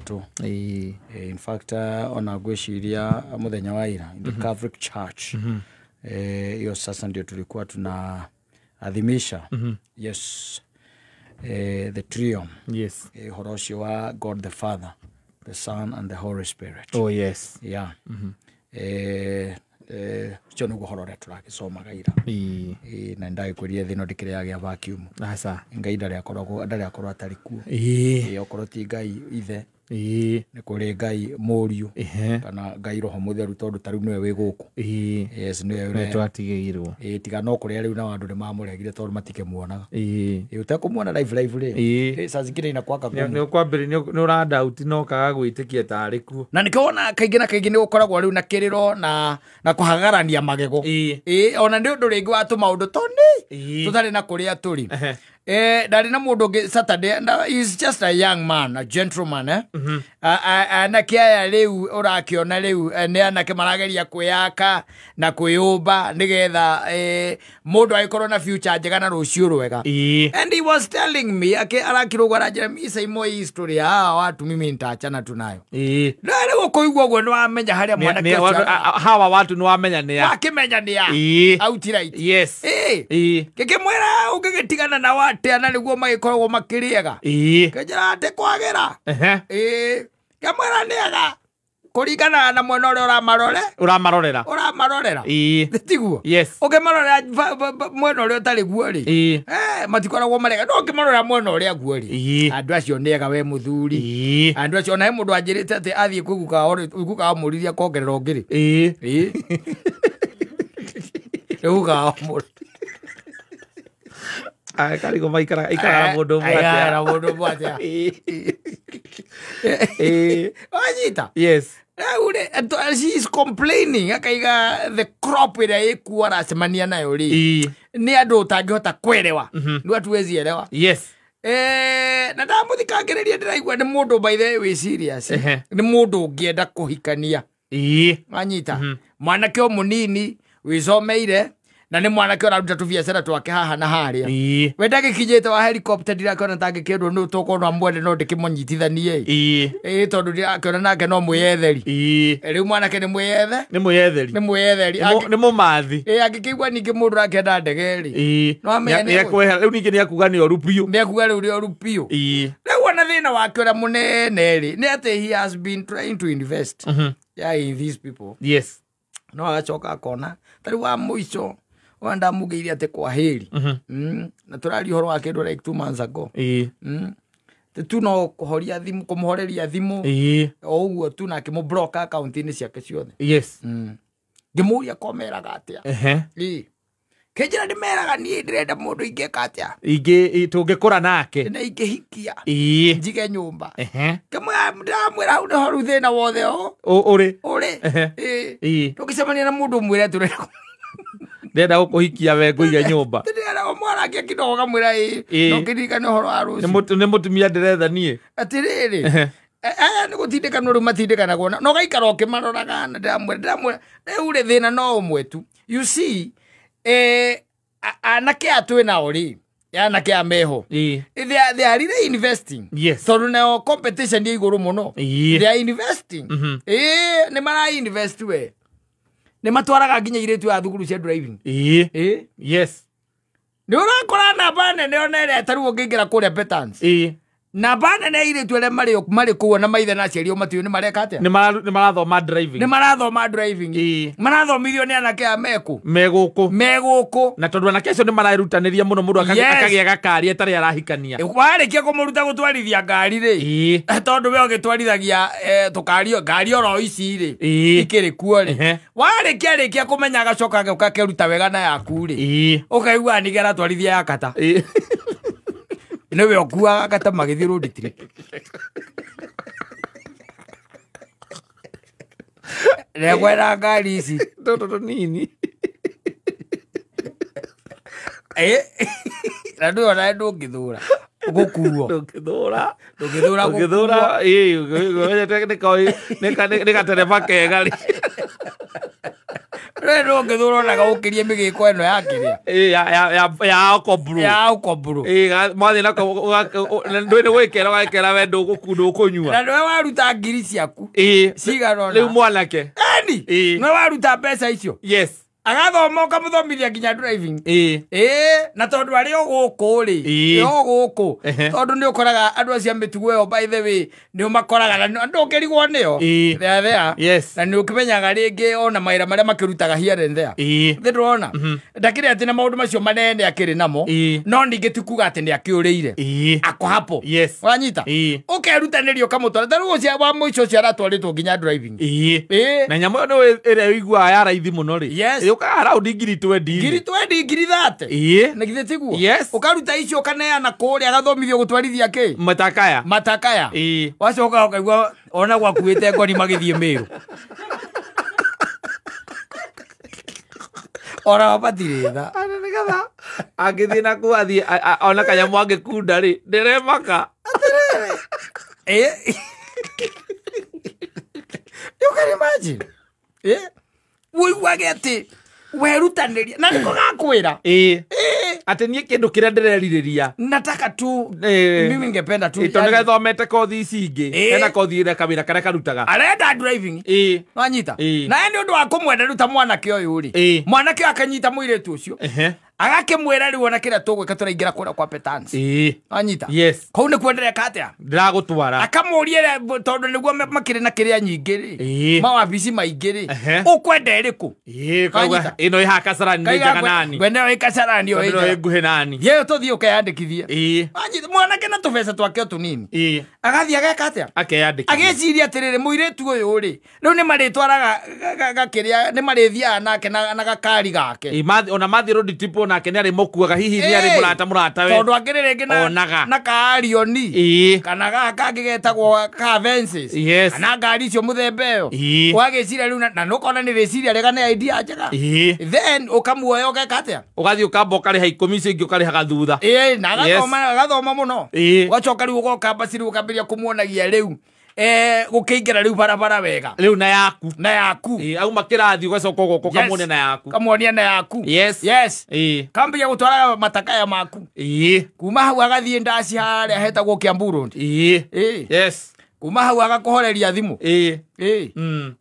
Gatatũ. In fact, ona ngwĩciria mũthenya wa ira in the Catholic Church, hiyo sasa ndio tulikuwa tunaadhimisha, yes, the triumph, ũhoro ũcio wa God the Father, the Son and the Holy Spirit. Oh yes. Yeah. Ũcio nĩguo ũhoro ũrĩa tũragĩcomaga ira. Na ndagĩkwĩrire thĩ ĩno ndĩkĩrĩ yagĩa vacuum. Aca. Ngai ndarĩ akoragwo, ndarĩ akorwo atarĩ kuo. Okorwo ti Ngai ithe, nĩ kũrĩ Ngai mũriũ, kana Ngai roho mũtheru, tondũ ta rĩu nĩwe wĩ gũkũ. Yes, nĩwe nĩ twatigĩirwo. Tiga no kũrĩa rĩu nao andũ nĩ mamũregire tondũ matikĩmuonaga. Ũtekũmuona live live rĩ, saa zingine inakuanga ngumu. Nĩ ũkwambĩrĩria nĩ ũrandauti no kaga gwĩtĩkia tarĩ kuo. Na nĩkĩo wona kaingĩ na kaingĩ nĩ gũkoragwo rĩu na kĩrĩro na kũhagarania magego. Ona nĩ ũndũ rĩngĩ wa tũmaũndũ tũnini tũtarĩ na kũrĩa tũrĩ. Ndarĩ na mũndũ ũngĩ Saturday, na he's just a young man, a gentleman, eh? Anake aya rĩu ũrakĩona rĩu, nĩ anake marageria kwĩyaka na kwĩyũmba nĩgetha mũndũ agĩkorwo na future njega na rũciũ rwega. And he was telling me, arakĩrũgwo aranjĩra, misa imwe history ya hawa watu mimi nitaachana tu nayo. Na rĩu ũkũigua ũguo nĩ wamenya harĩa mwanake ũcio Hawa watu nĩ wamenya nĩ a. Wakĩmenya nĩ a. Outright. Ngĩkĩmwĩra ũngĩgĩtigana na atĩa na nĩguo magĩkoragwo makĩrĩega. Kĩnjĩra atĩ kwagĩra. Kĩmwĩra nĩega kũringana na mwena ũrĩa ũramarore. Ũramarorera. Ũramarorera. Tiguo? Yes. Ũngĩmarorera mwena ũrĩa ũtarĩ guo rĩ, matikoragwo marega. No ũngĩmarorera mwena ũrĩa guo rĩ, andũ acio nĩega we mũthuri. Andũ acio ona he mũndũ anjĩrĩte atĩ athiĩ kwĩ guka wao rĩ, guka wao amũririe akongerera ũngĩ rĩ. Rĩu guka wao amũririe. Ai, karigo maikara, ikara na mũndũ ũmwe atĩa? Aikara na mũndũ ũmwe atĩa? Wanyita? Yes. Rĩu rĩ, she is complaining, akaiga the crop ĩrĩa ĩkuo aracemania nayo rĩ, nĩ andũ ũtangĩhota kwerewa. Nĩ hatuwezi elewa. Na ndamũthikangĩrĩria ndĩraigua nĩ mũndũ by the way wĩ serious. Nĩ mũndũ ũngĩenda kũhikania. Wanyita? Mwanake o mũnini wĩcomeire, na nĩ mwanake ũraruta tũbiacara twake haha na harĩa. We ndagĩkinyĩte wa helicopter, ndirakĩona tangĩkĩendwo nĩ tũkorwo no amwende no ndĩkĩmũnyitithanie. Tondũ ndirakĩona nake no mwĩyetheri. Rĩu mwanake nĩ mwĩyethe? Nĩ mwĩyetheri. Nĩ mwĩyetheri. Nĩ mũmathi. Angĩkĩigua ningĩ mũndũ ũrakĩenda ndege rĩ. No amenye nĩ Nĩ ekwehera. Rĩu ningĩ nĩ ekuga nĩ ũru biũ. Nĩ ekuga rĩu nĩ ũru biũ. Rĩu ona thĩna wake ũrĩa mũnene rĩ, nĩ atĩ he has been trying to invest yeah, in these people. No agacoka akona ta rĩu wa mũico wa ndamugĩire atĩ kwa heri. Na tũraria ũhoro wa kĩndũ like 2 months ago. Tu no kũhoria thimũ, kũmũhoreria thimũ. O ũguo tu na akĩmũ-block account-inĩ ciake ciothe. Ngĩmũria ko meraga atĩa. Kĩnjĩra ndĩmeraga niĩ ndĩrenda mũndũ ingĩka atĩa. Ingĩ, tũngĩkũra nake. Na ingĩhikia. Njige nyũmba. Kĩmwĩra, ndĩramwĩra hau nĩho rĩu thĩna wothe o. Ũrĩ. Ũrĩ. Ndũngĩcemania na mũndũ ũmwĩre atĩ ũrenda Ndĩrenda gũkũhikia we ngũige nyũmba. Ndĩrenda ũmwarangie kidogo ũkamwĩra ĩĩ. No kĩririkane ũhoro wa rũciũ. Nĩ mũtumia ndĩretha niĩ. Atĩrĩrĩ. Aya nĩ gũtindĩkanwo rĩu matindĩkanagwo na ũgaikara ũkĩmaroraga na ndĩramwĩra, rĩu rĩ thĩna no ũmwe tu. You see, anake aya twĩ nao rĩ, anake aya meho. They are really investing. Tondũ nao competition ĩ igũrũ mũno. They are investing. Nĩ mara invest we. Nĩ matwaraga nginya airĩtu a thukuru cia driving. Nĩ ũrakora namba nene ona ĩrĩa ta rĩu ũngĩingĩra kũrĩa Betans. Namba nene ya airĩtu arĩa marĩ kũu na maithe na aciari ao matiũĩ nĩ mareka atĩa? Nĩ marathoma driving. Nĩ marathoma driving. Marathomithio nĩ anake aya mekũ? Me gũkũ. Me gũkũ. Na tondũ anake acio nĩ marerutanĩria mũno mũndũ akagĩa gakari atarĩ arahikania. Warĩkia kũmũruta gũtwarithia ngari rĩ, tondũ we ũgĩtwarithagia, tũkari, ngari oro ici rĩ, ikĩrĩ kuo rĩ. Warĩkia rĩkia kũmenya agacoka agĩũka akeruta wega na yaku rĩ. Ũkaigua ningĩ aratwarithia ya kata. Nĩwe ũkuaga kata magĩthiĩ road trip. Nĩngwenda ngari ici. Tũtũ tũnini. Na ndũĩ ona ndũngĩthũra gũkuo. Ndũngĩthũra. Ndũngĩthũra gũkuo. Ndũngĩthũra, ũmenyete nĩ gatereba kega rĩ. Rĩu ndũngĩthũra ũkĩrie mĩgĩko ĩno ya kĩrĩa. Ya okobru. Ya okobru. Mwathi nako ndũĩ nĩ gwĩkera ũgekera we ndũkũnyua. Na nĩwe waruta ngiri ciaku. Cigana ũna. Rĩu mwanake. Eni. Nĩwe waruta mbeca icio. Yes. Agathoma ũkamũthomithia nginya driving. Na tondũ arĩ o gũkũ rĩ, o gũkũ. Tondũ nĩ ũkoraga andũ acio a mĩtugo ĩyo by the way nĩ ũmakoraga na ndũngĩrigwo nĩo. There there. Yes. Na nĩ ũkĩmenyaga rĩngĩ ona mawĩra marĩa makĩrutaga here and there. Nĩ ndĩrona. Ndakĩrĩ atĩ na maũndũ macio manene akĩrĩ namo. No ningĩ ti kuga atĩ nĩ akĩũrĩire. Ako hapo. Yes. Ũranyita? Ũkerutanĩria ũkamũtwara. Ta rĩu ũcio wa mũico ũcio aratwarĩtwo nginya driving. Na nyamũ ĩyo nĩ ĩrĩa ũiguaga ya raithi mũno rĩ. Yes. Around ngiri 20. Ngiri 20 ngiri 30. Na githĩ tiguo? Yes. Ũkaruta icio ũkaneana kũrĩa agathomithio gũtwarithia kĩ? Matakaya. Matakaya. Wacoka ũkaigua ona gwakuĩte ngoni magĩthiĩ Mĩrũ. Ona matirĩ tha. Nĩgetha angĩthiĩ na kũu athiĩ ona kanyamũ angĩkunda rĩ, ndĩremaka. You can imagine. Ũiguage atĩ werutanĩria na nĩko gakwĩra. Atĩ niĩ kĩndũ kĩrĩa ndĩrerirĩria. Nataka tu mimi ningependa tu. Tondũ nĩgathomete kothi ici ingĩ. Hena kothi ĩrĩa kawĩra karĩa karutaga. Arenda driving. Wanyita. Na nĩ ũndũ wa kũmwenda rĩu ta mwanake ũyũ rĩ. Mwanake akanyita mũirĩtu ũcio. Agakĩmwĩra rĩu ona kĩrĩa tũgwĩka tũraingĩra kũrĩa kwa Petans. Wanyita. Yes. Kũu nĩkuo ndĩreka atĩa? Ndĩragũtwara. Akamũria tondũ nĩguo makĩrĩ na kĩrĩa nyingĩ rĩ. Mawabici maingĩ rĩ. Ũkwenda ĩrĩkũ? Ĩno ĩ haha Kasarani nĩ njega nani. Ngwenda ĩyo ĩ Kasarani ĩyo ĩ njega. Ĩno ĩ nguhĩ nani. Yeo tũthiĩ ũkeyandĩkithie. Wanyita. Mwanake na tũbeca twake o tũnini. Agathiĩ ageka atĩa? Akeyandĩkithia. Agĩciria atĩrĩrĩ mũirĩtu ũyũ rĩ. Rĩu nĩ marĩtwaraga gakĩrĩa nĩ marĩthiaga nake na gakari gake. Ona mathiĩ road trip nake nĩ arĩmũkuaga hihi nĩ arĩ mũrata mũrata we. Tondũ akĩrĩ rĩngĩ na kaarioni. Kana gaka kangĩ getagwo ka Avensis. Kana ngari icio mũthemba ĩyo. Ũgagĩciria rĩu na nĩũkona nĩ rĩciria rĩega nĩ idea njega. Then ũkamuoya ũgeka atĩa? Ũgathiĩ ũkamba ũkarĩha 10 icio ingĩ ũkarĩhaga thutha. Na agathoma mũno. Ũgacoka rĩu ũgoka basi rĩu ũkambĩrĩria kũmuonagia rĩu. Gũkĩingĩra rĩu barabara wega. Rĩu na yaku. Na yaku. Auma kĩrathi ũgacoka ũgoka ũkamuonia na yaku. Kamuonia na yaku. Yes. Yes. Kambia gũtwaraga matakaya maku. Kuma hau agathiĩ ndaci harĩa hetagwo Kiambu Road. Yes. Kuma hau agakũhoreria thimũ.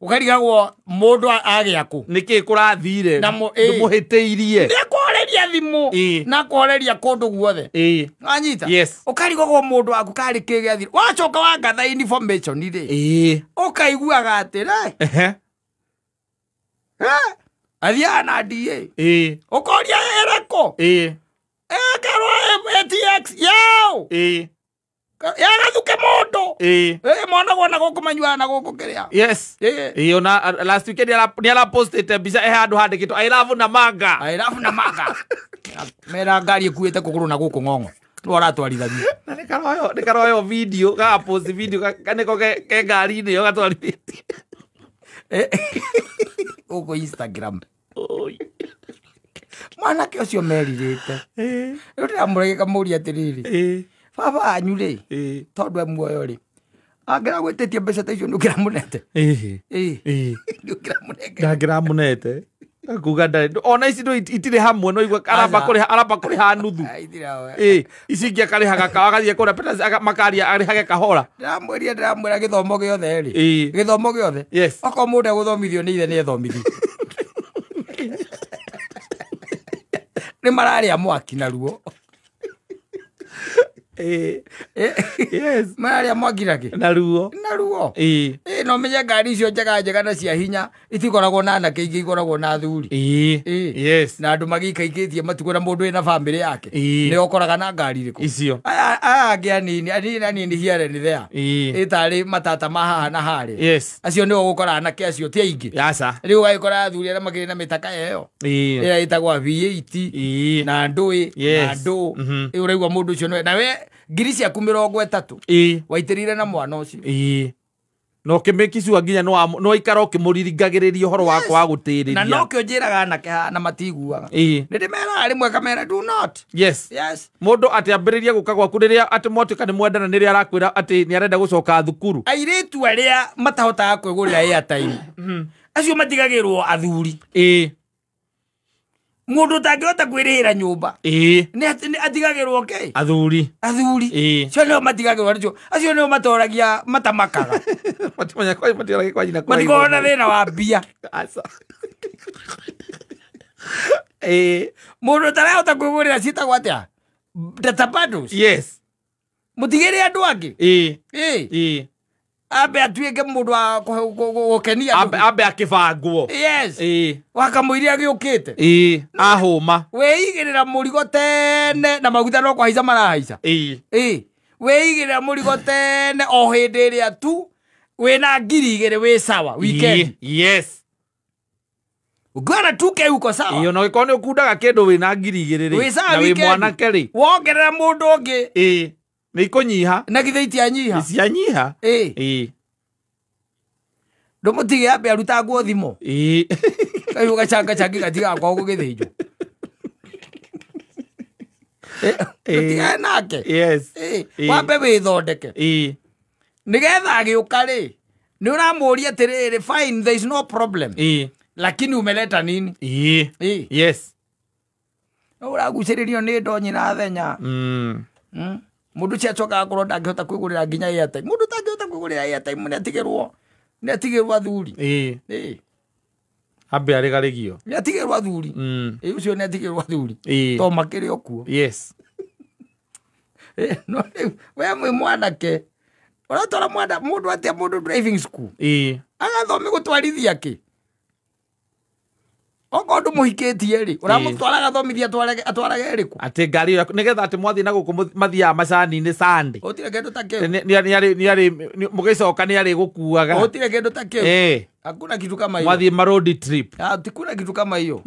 Ũkarigagwo mũndũ agĩa kũ. Nĩkĩ kũrathire? Ndũmũhĩtĩirie. Nĩakũhoreria thimũ. Na akũhoreria kũndũ guothe. Wanyita? Yes. Ũkarigagwo mũndũ waku karĩ kĩ gĩathire. Wacoka wangatha information rĩ. Ũkaiguaga atĩrĩ. Athiaga na DA. Ũkoria ĩrĩkũ? Ĩkerwo ATX yao. Yagathuke mũndũ. Monagwo na gũkũ manyuaga na gũkũ kĩrĩa. Yes. Ona last weekend nĩ arapostĩte mbica ĩ handũ handĩkĩtwo I love Namanga. I love Namanga. Mera ngari ĩkuĩte kũgũrũ na gũkũ ng'ong'o. Nĩwe aratwarithagia. Na nĩ karoyo video, gagapost video nĩko ke ngari-inĩ ĩyo gatwarithĩtie. Gũkũ Instagram. Mwanake ũcio merirĩte. Rĩu ndĩramũrege kamũria atĩrĩrĩ. Baba anyu rĩ, tondũ e muoyo rĩ, angĩragwĩtĩtie mbeca ta icio nĩ ũkĩramũnete? Nĩ ũkĩramũnengera? Ndangĩramũnete. Akuga ndarĩ. Ona ici itirĩ hamwe no igua aramba kũrĩha nuthu. Ici ingĩ akarĩhaga agathiĩ kũrĩa Peters makaria arĩhage kahora. Ndĩramwĩria ndĩramwĩra gĩthomo gĩothe rĩ. Gĩthomo gĩothe. Yes. Okorwo mũndũ egũthomithio nĩ ithe nĩ ethomithio. Nĩ mararĩa mwaki naruo. Yes. Mararĩa mwaki na kĩ? Na ruo. Na ruo. No menye ngari icio njega njega na cia hinya itikoragwo na anake ingĩ ikoragwo na athuri. Yes. Na andũ magĩikaikĩtie matukũ na mũndũ wĩna bamĩrĩ yake. Nĩ ũkoraga na ngari irĩkũ. Icio. Aya angĩ anini anini anini here and there. Ĩtarĩ matata ma haha na harĩa. Yes. Acio nĩo ũgũkora anake acio ti aingĩ. Aca. Rĩu ũgagĩkora athuri arĩa makĩrĩ na mĩtaka ĩyo. Ĩrĩa ĩtagwo V8 na ndũĩ na ndũ. Ũraigua mũndũ ũcio nĩwe. Na we ngiri ciaku 30 waitĩrĩire na mwana ũcio. No ũkĩmĩkicua nginya no ikara ũkĩmũririkagĩrĩria ũhoro wakwa wa gũtĩrĩria. Na nokĩo njĩraga anake haha na matiguaga. Nĩ ndĩmeraga rĩmwe kamera do not. Yes. Yes. Mũndũ atĩ ambĩrĩrie gũka gwaku rĩrĩa atĩ mwatuĩka nĩ mwendana nĩrĩa arakwĩra atĩ nĩ arenda gũcoka thukuru. Airĩtu arĩa matahotaga kwĩgũrĩra airtime. Acio matigagĩrwo athuri. Ĩĩ. Mũndũ ũtangĩhota kwĩrĩhĩra nyũmba. Ĩĩ. Nĩ atigagĩrwo kĩ? Athuri. Athuri. Ĩĩ. Acio nĩo matigagĩrwo nĩcio. Acio nĩo matoragia matamakaga. Matimenya kwa matioragia kwa nyina kwa. Matikoragwo na thĩna wa mbia. Aca. Ĩĩ. Mũndũ ũtarahota kwĩgũrĩra ciĩtagwo atĩa? Data bundles. Yes. Mũtigĩre andũ angĩ. Ĩĩ. Ĩĩ. Ĩĩ. Ambe atuĩke mũndũ wa gũkenia andũ. Ambe akĩbangwo. Yes. Ĩĩ. Wakamũiria gĩũkĩte. Ĩĩ. Ahũma. Wĩigĩrĩra mũrigo tene na maguta no kũhaica marahaica. Ĩĩ. Ĩĩ. Wĩigĩrĩra mũrigo tene o hĩndĩ ĩrĩa tu wĩna 2,000 wĩ sawa weekend. Yes. Ũngĩona 2K uko sawa. Ĩĩ, ona ũngĩkorwo nĩ ũkundaga kĩndũ wĩna 2,000 rĩ. Wĩ sawa Na wĩ weekend. mwanake rĩ. Wongerera mũndũ ũngĩ. Ĩĩ. Nĩ ikũnyiha. Na githĩ itianyiha. Cianyiha. Ĩĩ. Ĩĩ. Ndũmũtige ambe arutangwo thimũ. Ĩĩ. Kahiũ gacangacangĩ gatigakorwo gũgĩthĩnjwo. Ndũtigane nake. Yes. Ĩĩ. Wambe wĩthondeke. Ĩĩ. Nĩgetha agĩũka rĩ, nĩ ũramũria atĩrĩrĩ, fine, there is no problem. Ĩĩ. Lakini umeleta nini? Ĩĩ. Ĩĩ. Yes. Ũragucĩrĩrio nĩ ndonyi na thenya. Mũndũ ũcio acokaga akorwo ndangĩhota kwĩgũrĩra nginya airtime. Mũndũ ũtangĩhota kwĩgũrĩra airtime nĩ atigĩrwo athuri. Ĩĩ. Ĩĩ. Ambe arĩgarĩgio. Nĩ atigĩrwo athuri. Ĩĩ, ũcio nĩ atigĩrwo athuri. Ĩĩ. To makĩrĩ o kuo. Yes. No rĩu we mwĩ mwanake ũratwara mwana mũndũ atĩa mũndũ driving school. Ĩĩ. Agathome gũtwarithia kĩ? Okorwo ndũmũhikĩtie rĩ, ũramũtwara agathomithia atwarage ĩrĩkũ? Atĩ ngari ĩyo nĩgetha atĩ mwathiĩ na gũkũ mathiaga macani-inĩ Sunday. Gũtirĩ kĩndũ ta kĩu. Mũgĩcoka nĩ arĩgũkuaga. Gũtirĩ kĩndũ ta kĩu. Ĩĩ. Hakuna kitu kama hiyo. Mwathiĩ ma road trip. Hakuna kitu kama hiyo.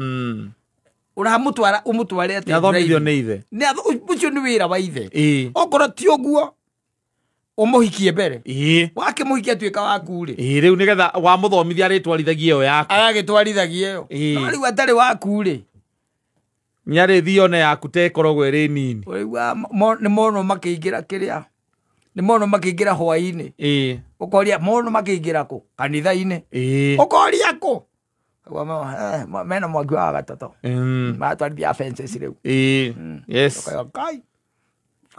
Ũramũtwara ũmũtware atĩa? Nĩ athomithio nĩ ithe. Ũcio nĩ wĩra wa ithe. Ĩĩ. Okorwo ti ũguo ũmũhikie mbere. Ĩĩ. Wakĩmũhikia atuĩka waku rĩ. Ĩĩ, rĩu nĩgetha wamũthomithia arĩtwarithagia ĩyo yaku. Agagĩtwarithagia ĩyo. Ĩĩ. No rĩu atarĩ waku rĩ. Nĩ arĩthiĩ one yaku ta ĩkoragwo ĩrĩ nini. Ũraigua nĩ monwo makĩingĩra kĩrĩa. Nĩ monwo makĩingĩra hwaĩ-inĩ. Ĩĩ. Ũkoria monwo makĩingĩra kũ? Kanitha-inĩ. Ĩĩ. Ũkoria kũ? Mena mwaki wa gatatũ. Maratwarithia fences rĩu. Ĩĩ. Yes. Ũkauga, Ngai.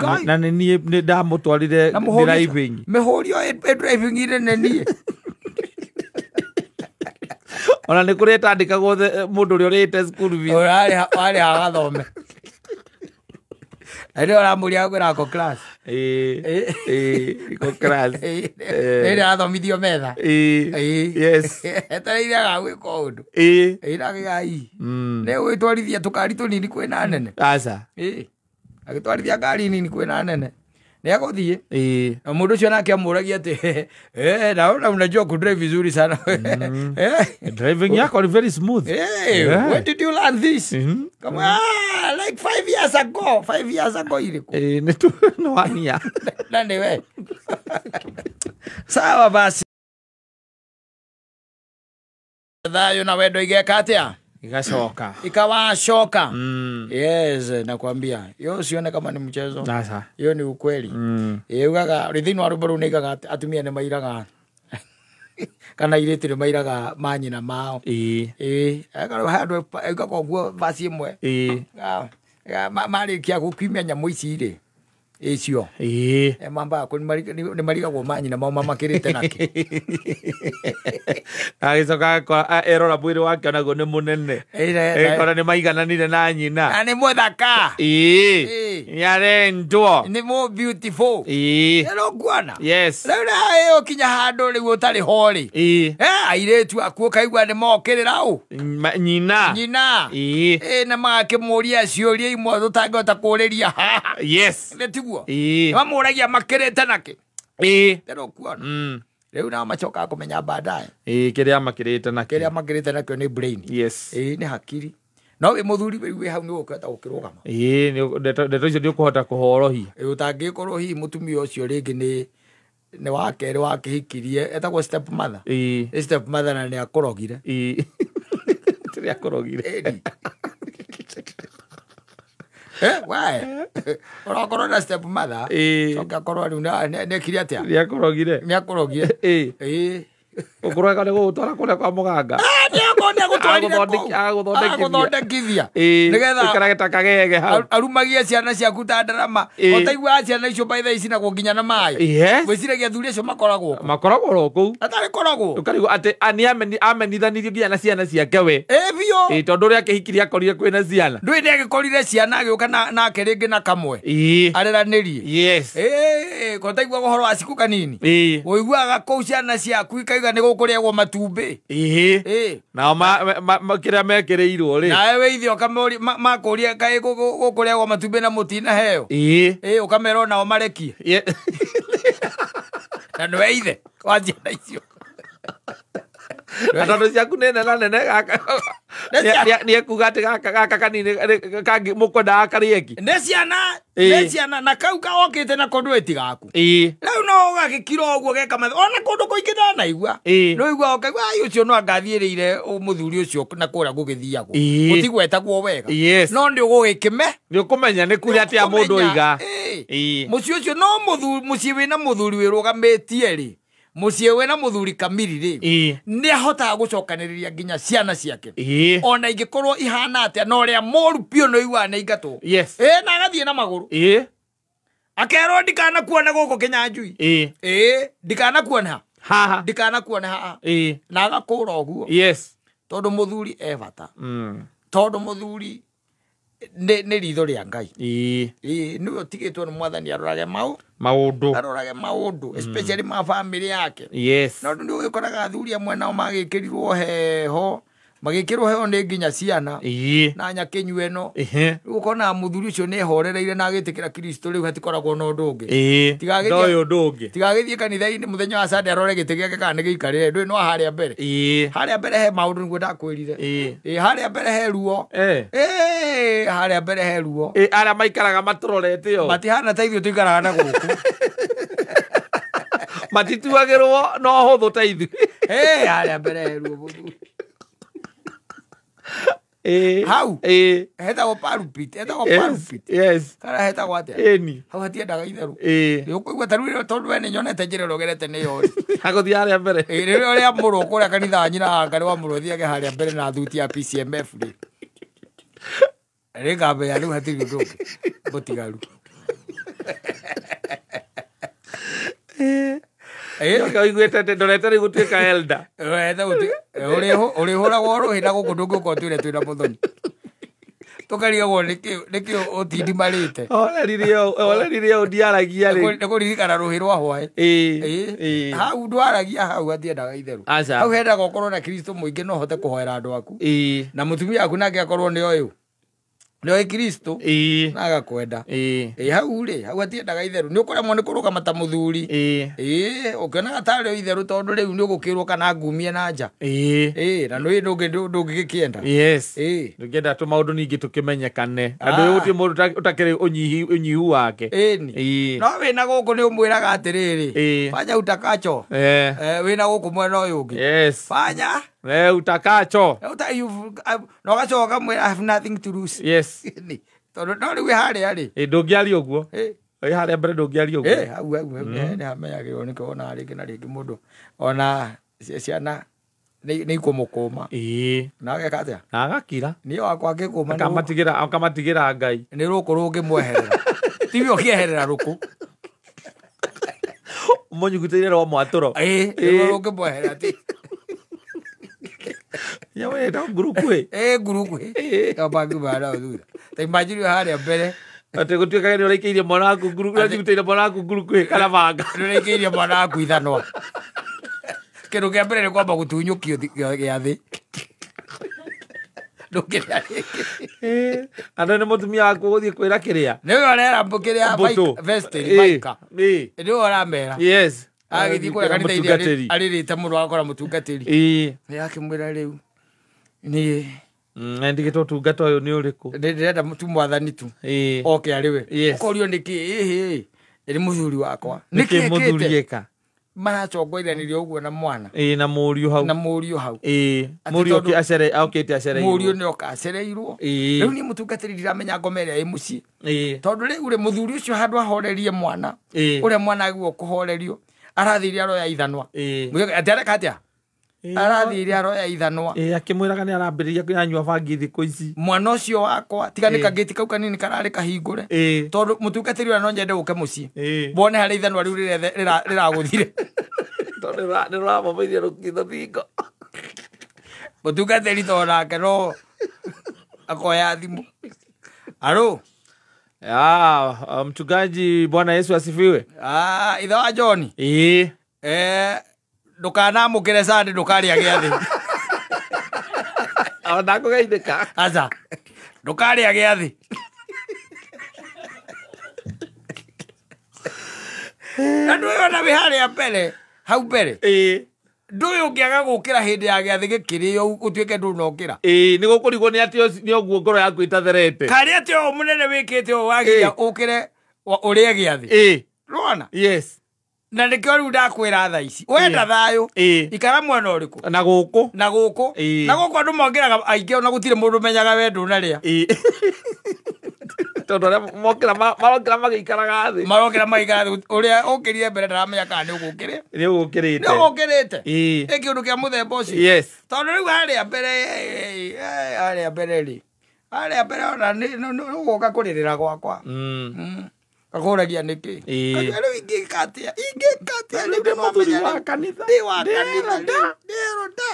Ngai. Na nĩ niĩ nĩ ndamũtwarire driving. Mĩhũrio ĩ driving inĩ nĩ niĩ. Ona nĩ kũrĩ ĩtandĩkagwo mũndũ ũrĩa ũrĩhĩte school fees. Warĩha agathome. Na rĩrĩa ũramũria akwĩra ako class. Ĩĩ. Ĩĩ, iko class. Rĩrĩa arathomithio metha. Ĩĩ. Yes. Etereire agagwĩka ũndũ. Ĩĩ. Ĩĩ, na akĩga, Nĩ ũgĩtwarithia tũkari tũnini kwĩna nene. Aca. Ĩĩ. Agĩtwarithia ngari nini kwĩna nene. Nĩ agũthiĩ. Ĩĩ. Na mũndũ ũcio nake amũragia atĩ, naona unajua kudrive vizuri sana. Driving yako ni very smooth. When did you learn this? Kama, like 5 years ago. 5 years ago ilikuwa. Nĩ tu nĩ wania. Na nĩ we. Sawa basi. Thayũ na wendo igeka atĩa? Igacoka. Ikawacoka. Yes, nakwambia. Hiyo usione kama ni mchezo. Sasa. Hiyo ni ukweli. Ugaga rĩthĩinĩ wa rwĩmbo rũu nĩ igaga atumia nĩ mairaga kana airĩtu nĩ mairaga manyina mao. Ĩĩ. Ĩĩ, akorwo handũ ĩgaga ũguo verse ĩmwe. Ĩĩ. Marĩkia gũkiumia nyamũ ici rĩ. Icio. Ĩĩ. Mambaga nĩ marigagwo manyina mao mamakĩrĩte nakĩ. Agĩcoka agakora erora mwĩrĩ wake onaguo nĩ mũnene. Ĩkora nĩ maigananire na nyina. Na nĩ mũthaka. Ĩĩ. Nĩ arendwo. Nĩ mũ beautiful. Ĩĩ. Nĩ ũkuona? Yes. Rĩu nĩ ũkinya handũ rĩu ũtarĩ ho rĩ. Ĩĩ. Airĩtu aku ũkaigua nĩ mokĩrĩra ũ? Nyina. Nyina. Ĩĩ. Ĩĩ, na magakĩmũria ciũria imwe tũtangĩhota kũũrĩria haha. Yes. Nĩ tiguo? Ĩĩ. Mamũragia makĩrĩte nakĩ? Ĩĩ. Nĩ ũkuona? Rĩu nao macokaga kũmenya baadaye. Ĩĩ, kĩrĩa makĩrĩte nakĩo. Kĩrĩa makĩrĩte nakĩo nĩ brain. Yes. Ĩĩ, nĩ hakiri. No wĩ mũthuri rĩu wĩ hau nĩ ũkũhota gũkĩrũgama. Ĩĩ, ndeto icio nĩ ũkũhota kũhorohia. Ĩĩ, ũtangĩkorwo hihi mũtumia ũcio rĩngĩ nĩ wa kerĩ wakĩhikirie, etagwo step mother. Ĩĩ. Nĩ step mother na nĩ akũrogire. Ĩĩ. Nĩ akũrogire. Ĩĩ. Why? Ũrakorwo na step mother. Ĩĩ. Coka akorwo rĩu nĩ ekire atĩa? Nĩ akũrogire. Nĩ akũrogire. Ĩĩ. Ĩĩ. Ũkũrweka nĩ gũgũtwara kũrĩa kwa mũganga. Agũthondekithia. Nĩgetha ikarage ta kagege hau. Arumagia ciana ciaku ta ndarama. Ũtaiguaga ciana icio by the way icinagwo nginya na maĩ. Gwĩciragia athuri acio makoragwo. Makoragwo oro kũu. Atarĩ koragwo. Ũkarigwo atĩ nĩ amenithanirie nginya na ciana ciake we. Ĩ biũ. Tondũ ũrĩa akĩhikirie akorire kwĩna ciana. Ndũĩ nĩ agĩkorire ciana agĩũka nake rĩngĩ na kamwe. Areranĩrie. Yes. Ko taiguaga ũhoro wa ciku kanini. Ũiguaga kũu ciana ciaku ikauga nĩ gũkũrĩagwo matumbĩ. Nao kĩrĩa mekĩrĩirwo rĩ. Nawe wĩithe ũkamũria makũria kaĩ gũkũrĩagwo matumbĩ na mũtinaheo. Ũkamera onao marekie. Na nĩwe ithe wa ciana icio. Na tondũ ciaku nĩ nene nene gaka nĩ ekuga atĩ gaka kanini mũkwendaga karĩeki. Nĩ ciana na kau kaokĩte nako ndũĩ ti gaku. Rĩu no ũgagĩkira ũguo geka mathe ona kũndũ kũingĩ ndanaigua. No ũigua ũkaigua ai ũcio no angathiĩrĩire mũthuri ũcio na kũrĩa gũgĩthiagwo. Gũtigwetagwo wega. No nĩ ũgũgĩkĩme. Nĩ ũkũmenya nĩ kũrĩa atĩa mũndũ oiga. Mũciĩ ũcio no mũciĩ wĩna mũthuri wĩrũgamĩtie rĩ. Mũciĩ wĩna mũthuri kamiri rĩ nĩ ahotaga gũcokanĩrĩria nginya ciana ciake. Ona ingĩkorwo ihana atĩa na ũrĩa mũru biũ nĩ ũiguaga nĩ aingatwo. Na agathiĩ na magũrũ. Akerwo ndikanakuone gũkũ Kĩnyanjui. Ndikanakuone haha. Ndikanakuone haha. Na agakũra ũguo. Tondũ mũthuri e bata. Tondũ mũthuri nĩ ritho rĩa Ngai. Nĩwe ũtigĩtwo nĩ mwathani arorage maũndũ. Arorage maũndũ especially ma family yake. No nĩ ũgĩkoraga athuri amwe nao magĩkĩrirwo heho. Magĩkĩrwo heho nĩ nginya ciana. Na nyakĩnyua ĩno. Rĩu ũkona mũthuri ũcio nĩ ehorereire na agĩtĩkĩra Kristo rĩu hatikoragwo na ũndũ ũngĩ. Ndoĩ ũndũ ũngĩ. Tigagĩthiĩ kanitha-inĩ mũthenya wa Sunday arore gĩtĩ gĩake kana nĩ gĩikarĩre. Ndũĩ no harĩa mbere. Harĩa mbere he maũndũ nĩguo ndakwĩrire. Harĩa mbere he ruo. Harĩa mbere he ruo. Arĩa maikaraga matũrorete o. Matihana ta ithuĩ tũikaraga na gũkũ. Matituagĩrwo no hũthũ ta ithuĩ. Harĩa mbere he ruo mũthuri. Hau hetagwo pulpit. Yes. Kana hetagwo atĩa? Hau hatiendaga itherũ. Nĩ ũkũigua ta rĩu tondũ we nĩ nyonete njĩra ĩrĩa ũgerete nĩyo rĩ. Agũthiĩ harĩa mbere. Rĩrĩa ũrĩa mũrũ kũrĩa kanitha wa nyina wa Ngarĩ wa mũrũ ũthiage harĩa mbere na thuti ya PCMF rĩ. Rĩngambĩra rĩu hatirĩ ũndũ ũngĩ mũtigaru. Ũiguĩte atĩ ndorete rĩu gũtuĩka elder. Ũrĩhũragwo rũhĩ na gũkũ ndũngĩũka ũtwĩre twĩna mũthoni. Tũkarigagwo nĩkĩ ũtindimarĩte. Orerire ũũ ndiaragia rĩ. Nĩ kũririkana rũhĩ rwa hwaĩ. Hau ndwaragia hau hatiendaga itherũ. Hau hendaga ũkorwo na Kristo mũingĩ no ũhote kũhoera andũ aku. Na mũtumia waku nake akorwo nĩ ũyũ. Nĩ Kristo na agakwenda. Hau rĩ hau hatiendaga itherũ. Nĩ ũkũremwo nĩ kũrũgama ta mũthuri. Ũkĩonaga tarĩ itherũ tondũ rĩu nĩ ũgũkĩrwo kana ngumie na nja. Na nĩ ndũngĩkĩenda. Ndũngĩenda tũmaũndũ ningĩ tũkĩmenyekane. Andũ gũtirĩ mũndũ ũtakĩrĩ ũnyihu wake. No wĩna gũkũ nĩ ũmwĩraga atĩrĩrĩ. Fanya utakacho. Wĩna gũkũ mwena ũyũ ũngĩ. Fanya utakacho. No gacoka mwĩra I have nothing to lose. Yes. Tondũ no rĩu harĩa rĩ. Ndũngĩaria ũguo. Harĩa mbere ndũngĩaria ũguo. Hau nĩ hamenyagĩrĩrwo nĩkĩo wonaga rĩngĩ na rĩngĩ mũndũ ona ciana nĩ ikũmũkũma. Na ageka atĩa? Na agakira. Niĩ wakwa angĩkũma akamatigĩra Ngai. Nĩ rũkũ rũngĩmweherera. Tiwe ũkĩeherera rũkũ. Mũnyugutĩire rwa mwatũro. Nĩruo rũngĩmweherera ti. Nyamũ ĩtagwo ngurukwĩ. Ngurukwĩ. Kamba nao thutha. Ta imagine harĩa mbere. Atĩ gũtuĩkage nĩ ũraikĩirie mwana waku ngurukwĩ, ũranyugutĩire mwana waku ngurukwĩ kana banga. Nĩ ũraikĩirie mwana waku ithanwa. Kĩndũ kĩa mbere nĩ kwamba gũtunyũkio gĩathĩ. Ndũngĩrĩa rĩngĩ. Andũ nĩ mũtumia waku ũgũthiĩ kwĩra kĩrĩa. Nĩwe ũrera kĩrĩa vestry baika. Nĩwe ũramera. Yes. Agĩthiĩ kũrĩa kanitha-inĩ arĩrĩte mũno agakora mũtungatĩri. Nĩ akĩmwĩra rĩu niĩ ndigĩtwo ũtungata ũyũ nĩ ũrĩkũ. Ndĩrenda tu mwathani tu. Oke arĩ we. Ũkorio nĩkĩ? Nĩ mũthuri wakwa. Nĩkĩ mũthuri eka? Maracongoithanĩrio ũguo na mwana. Na mũriũ hau. Na mũriũ hau. Mũriũ okĩte acereirwo. Mũriũ nĩ oka acereirwo. Rĩu niĩ mũtungatĩri ndiramenya ngoma ĩrĩa ĩ mũciĩ. Tondũ rĩu rĩ mũthuri ũcio handũ ahorerie mwana. Ũrĩa mwana agĩrĩirwo kũhorerio. Arathire aroya ithanwa. Atĩ areka atĩa? Arathire aroya ithanwa. Akĩmwĩraga nĩ arambĩrĩria kũnyua bangi thikũ ici. Mwana ũcio wakwa tiga nĩ kangĩti kau kanini kararĩ kahingũre. Tondũ mũtungatĩri ũrĩa no nyende ũke mũciĩ. Wone harĩa ithanwa rĩu rĩragũthire. Tondũ nĩ rũramomeirie rũthingo. Mũtungatĩri to nake no akoya thimũ. Aro. Mchungaji, Bwana Yesu asifiwe. Ithe wa John. Ndũkanamũkĩre Sunday ndũkarĩa gĩathĩ. Ona ngũgeithĩka. Aca. Ndũkarĩa gĩathĩ. Na ndũĩ ona wĩ harĩa mbere, hau mbere. Ndũĩ ũngĩaga gũkĩra hĩndĩ ya gĩathĩ gĩkĩrĩo ũtuĩke ndũnokĩra. Nĩ gũkũrigwo nĩ atĩ nĩ ũguo ngoro yaku ĩtatherete. Karĩa atĩ ũũ mũnene wĩkĩte ũũ wagiria ũkĩre ũrĩe gĩathĩ. Rwona? Yes. Na nĩkĩo rĩu ndakwĩra thaa ici. Wenda thayũ. Ikara mwena ũrĩkũ? Na gũkũ. Na gũkũ. Na gũkũ andũ mongĩraga aingĩ ona gũtirĩ mũndũ ũmenyaga we ndũnarĩa. Tondũ arĩa mokĩra marokĩra magĩikaraga thĩ. Marokĩra magĩikaraga thĩ. Ũrĩa ũkĩrire mbere ndaramenya kana nĩ ũgũkĩrĩte. Nĩ ũgũkĩrĩte. Nĩ ũgũkĩrĩte. Ĩ kĩũndũ kĩa mũthemba ũcio. Yes. Tondũ rĩu harĩa mbere, harĩa mbere rĩ. Harĩa mbere ona nĩ ũgũka kũrĩrĩra gwakwa. Akũragia nĩkĩ? Kanyua rĩu ingĩka atĩa? Ingĩka atĩa? Rĩu ndĩ mũthuri wa kanitha. Ndĩ wa kanitha. Ndĩroda.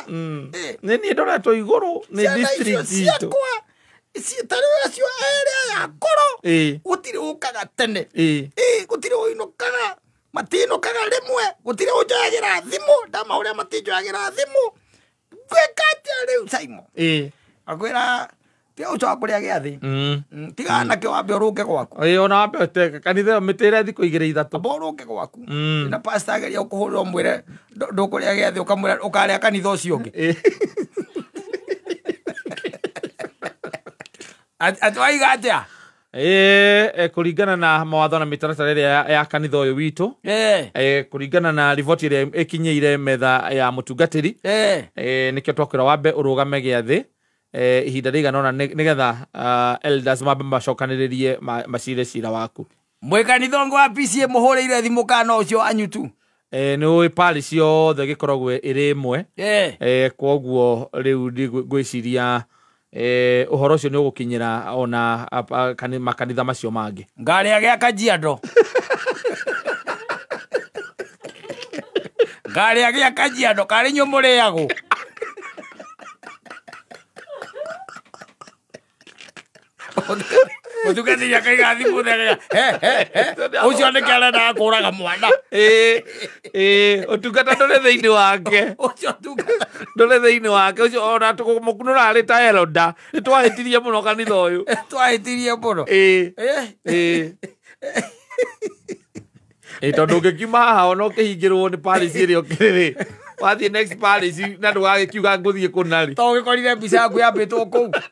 Nĩ niĩ ndoretwo igũrũ nĩ district itũ. Ciakwa ta rĩu acio erĩ aya akũrũ gũtirĩ ũkaga tene. Gũtirĩ ũinũkaga. Matinũkaga rĩmwe. Gũtirĩ ũnjoyagĩra thimũ. Ndamahũrĩra matinjoyagĩra thimũ. Ngwĩka atĩa rĩu Simon? Akwĩra tiga ũcoka kũrĩa gĩathĩ. Tiga anake wambe ũrũnge gwaku. Ona wambe ũteke kanitha ĩyo mĩtĩre thikũ igĩrĩ ithatũ. Amba ũrũnge gwaku. Na pastor ageria gũkũhũrĩra ũmwĩre ndũkũrĩa gĩathĩ ũkamwĩra ũkarĩa kanitha ũcio ũngĩ. Atĩ waiga atĩa? Kũringana na mawatho na mĩtaratara ĩrĩa ya kanitha ũyũ witũ. Kũringana na riboti ĩrĩa ĩkinyĩire metha ya mũtungatĩri. Nĩkĩo twakwĩra wambe ũrũgame gĩathĩ. Ihinda rĩigana ũna nĩgetha elders mambe macokanĩrĩrie macire cira waku. Mwĩ kanitha ũngĩ wa PCA mũhũrĩire thimũ kana ũcio anyu tu? Nĩ ũĩ parish yothe gĩkoragwo ĩrĩ ĩmwe. Kwoguo rĩu ngwĩciria ũhoro ũcio nĩ ũgũkinyĩra ona makanitha macio mangĩ. Ngarĩa gĩa Kajiado. Ngarĩa gĩa Kajiado karĩ inyuĩ mũrĩagwo. Mũtungatĩri akaiga thimũ thĩ ũcio nĩkĩo arendaga kũraga mwana. Ũtungata ndũrĩ thĩinĩ wake. Ũcio ũtungata ndũrĩ thĩinĩ wake. Ũcio ona tũkũmũkunũra arĩ ta elder. Nĩ twahĩtirie mũno kanitha ũyũ. Twahĩtirie mũno. Tondũ ũngĩkiuma haha ona ũkĩhingĩrwo nĩ parish ĩrĩa ũkĩrĩ rĩ. Wathiĩ next parish na ndũgagĩkiuga ngũthiĩ kũna rĩ. To ũgĩkorire mbica yaku yambĩtwo kũu.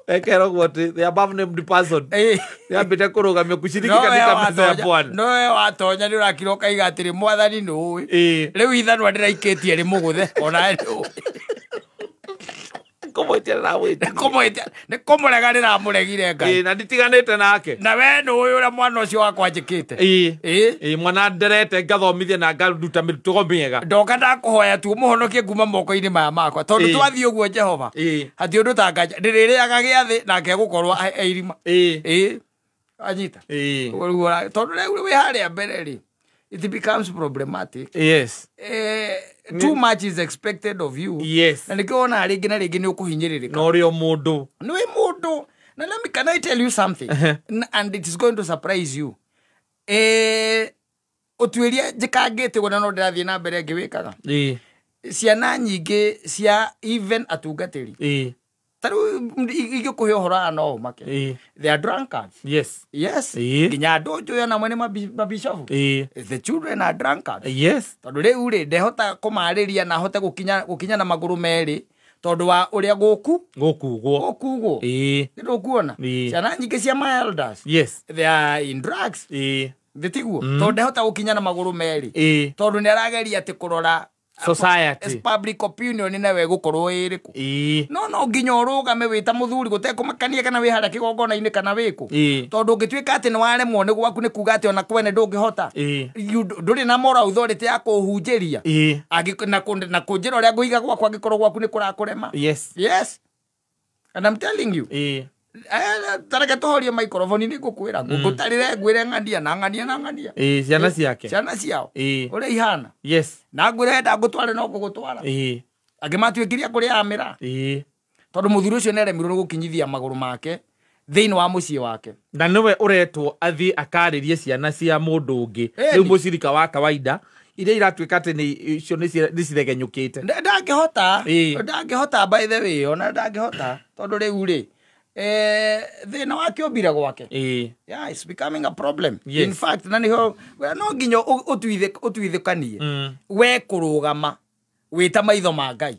Ekerogwo atĩ the above named person nĩambĩte kũrũgamio kushiriki katika meza ya Bwana. No we watonya nĩ ũrakira ũkaiga atĩrĩ mwathani nĩ ũĩ. Rĩu ithanwa ndĩraikĩtie rĩmũgũthe ona nĩ ũĩ. Kũmwĩtia Nĩ kũmũrega ndĩramũregire Ngai. Na nditiganĩte nake. Na we nĩ ũĩ ũrĩa mwana ũcio wakwa njĩkĩte. Mwana nderete ngathomithia na ngaruta mĩtugo mĩega. Ndoka ndakũhoya tu ũmũhonokie kuma moko-inĩ maya makwa. Tondũ twathiĩ ũguo Jehova. Hatirĩ ũndũ tanganja. Ndĩrĩrĩaga gĩathĩ nake egũkorwo e irima. Anyita. Tondũ rĩu wĩ harĩa mbere rĩ, it becomes problematic. Yes. Too much is expected of you. Yes. Na nĩkĩo wonaga rĩngĩ na rĩngĩ nĩ ũkũhinyĩrĩrĩka. No ũrĩ o mũndũ. Nĩ wĩ mũndũ. Na let me, can I tell you something? And it is going to surprise you. Ũtuĩria njĩkangĩte ũguo na no ndĩrathiĩ na mbere ngĩwĩkaga. Ciana nyingĩ cia even atungatĩri. Ta rĩu ingĩkũhe ũhoro haha no ũmake. They are drunkards. Yes. Yes. Nginya andũ njũĩ ona amwe nĩ mabishofu. The children are drunkards. Yes. Tondũ rĩu rĩ ndehota kũmarĩria na hote gũkinya na magũrũ merĩ tondũ wa ũrĩa gũkugwo. Gũkugwo. Nĩ ndũkuona. Ciana nyingĩ cia my elders. Yes. They are in drugs. Thĩ tiguo. Tondũ ndehota gũkinya na magũrũ merĩ. Tondũ nĩ arageria atĩ kũrora Society. Public opinion nawe ĩgũkorwo ĩrĩkũ? No nginya ũrũgame wĩ ta mũthuri gũtekũmakania kana wĩ harĩa kĩgongona-inĩ kana wĩkũ. Tondũ ũngĩtuĩka atĩ nĩ waremwo nĩ gwaku nĩ kuga atĩ ona kwene ndũngĩhota. Ndũrĩ na moral authority ya kũhunjĩria. Na kũnjĩra ũrĩa ngũiga gwakwa angĩkorwo gwaku nĩ kũrakũrema. Yes. Yes. And I'm telling you. Tareke tũhorie microphone nĩ ngũkwĩra ngũtarĩre ngwĩre ng'ania na ng'ania na ng'ania. Ciana ciake. Ciana ciao. Ũrĩa ihana. Yes. Na ngwĩre ndangũtware no ngũgũtwara. Angĩ matuĩkirie kũrĩa amĩra. Tondũ mũthuri ũcio nĩaremirwo nĩ gũkinyithia magũrũ make thĩinĩ wa mũciĩ wake. Na nĩwe ũretwo athiĩ akarĩrie ciana cia mũndũ ũngĩ. Rĩu mũcirika wa kawaida iria iratuĩka atĩ nĩ icio nĩ ciregenyũkĩte. Ndangĩhota. Ndangĩhota by the way, ona ndangĩhota tondũ rĩu rĩ thĩna wake ũmbire gwake. Yeah, it's becoming a problem. Yes. In fact, na niho no nginya ũtuithĩkanie we kũrũgama wĩ ta maitho ma Ngai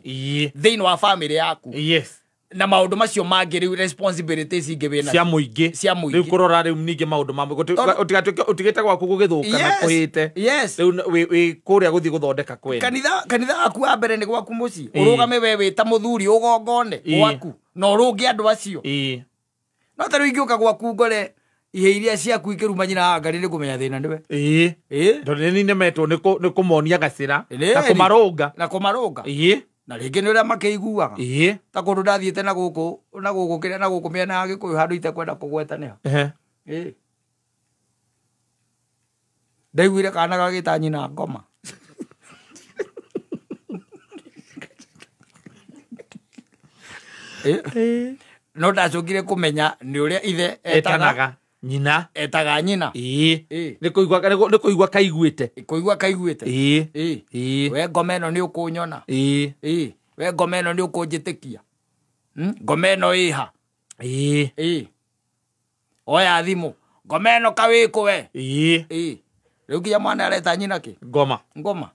thĩinĩ wa family yaku. Yes. Na maũndũ macio mangĩ rĩu responsibilities ingĩ wĩna cia mũingĩ. Cia mũingĩ. Rĩu kũrora rĩu ningĩ maũndũ ma mũingĩ. Ũtigatuĩke ũtigĩte gwaku gũgĩthũka na kũhĩte. Yes. Rĩu wĩ kũrĩa gũthiĩ gũthondeka kwene. Kanitha waku wa mbere nĩ gwaku mũciĩ. Ũrũgame we wĩ ta mũthuri ũgongone gwaku na ũrũnge andũ acio. No ta rĩu ingĩũka gwaku ngore ihe iria ciaku ikĩruma nyina wa Ngai nĩ ngũmenya thĩna nĩwe. Tondũ nĩ nĩmetwo nĩ kũmonia gacĩra na kũmarũnga. Na kũmarũnga. Na rĩngĩ nĩ ũrĩa makĩiguaga. Ta kũndũ ndathiĩte na gũkũ na gũkũ kĩrĩa na gũkũ mĩena ya Gĩkũyũ handũ itekwenda kũgweta nĩho. Ndaiguire kana gagĩta nyina ngoma. No ndacokire kũmenya nĩ ũrĩa ithe etanaga nyina. Etaga nyina. Nĩ kũigua kaiguĩte. Kũigua kaiguĩte. We ngoma ĩno nĩ ũkũnyona. We ngoma ĩno nĩ ũkũnjĩtĩkia. Ngoma ĩno ĩha. Oya thimũ. Ngoma ĩno kawĩkũ we. Rĩu nginya mwana areta nyina kĩ? Ngoma. Ngoma.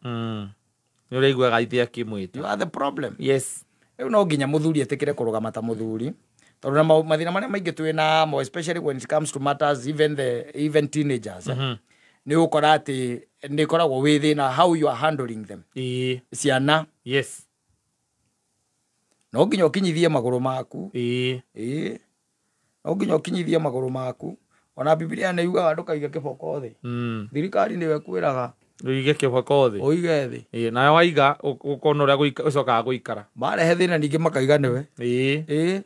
Nĩ ũraiguaga ithe akĩmwĩta. You are the problem. Yes. Rĩu no nginya mũthuri etĩkĩre kũrũgama ta mũthuri. Tondũ na mathĩna marĩa maingĩ twĩ namo, especially when it comes to matters even teenagers. Nĩ ũgũkora atĩ nĩ ĩkoragwo wĩ thĩna how you are handling them. Ciana. Yes. No nginya ũkinyithie magũrũ maku. No nginya ũkinyithie magũrũ maku. Ona Biblia nĩ yugaga ndũkaige kĩboko thĩ. Thirikari nĩyo ĩkwĩraga ũige kĩboko thĩ. Ũige thĩ. Nawe waiga ũkona ũrĩa ũcokaga gũikara. Marehe thĩna ningĩ makaiga nĩwe.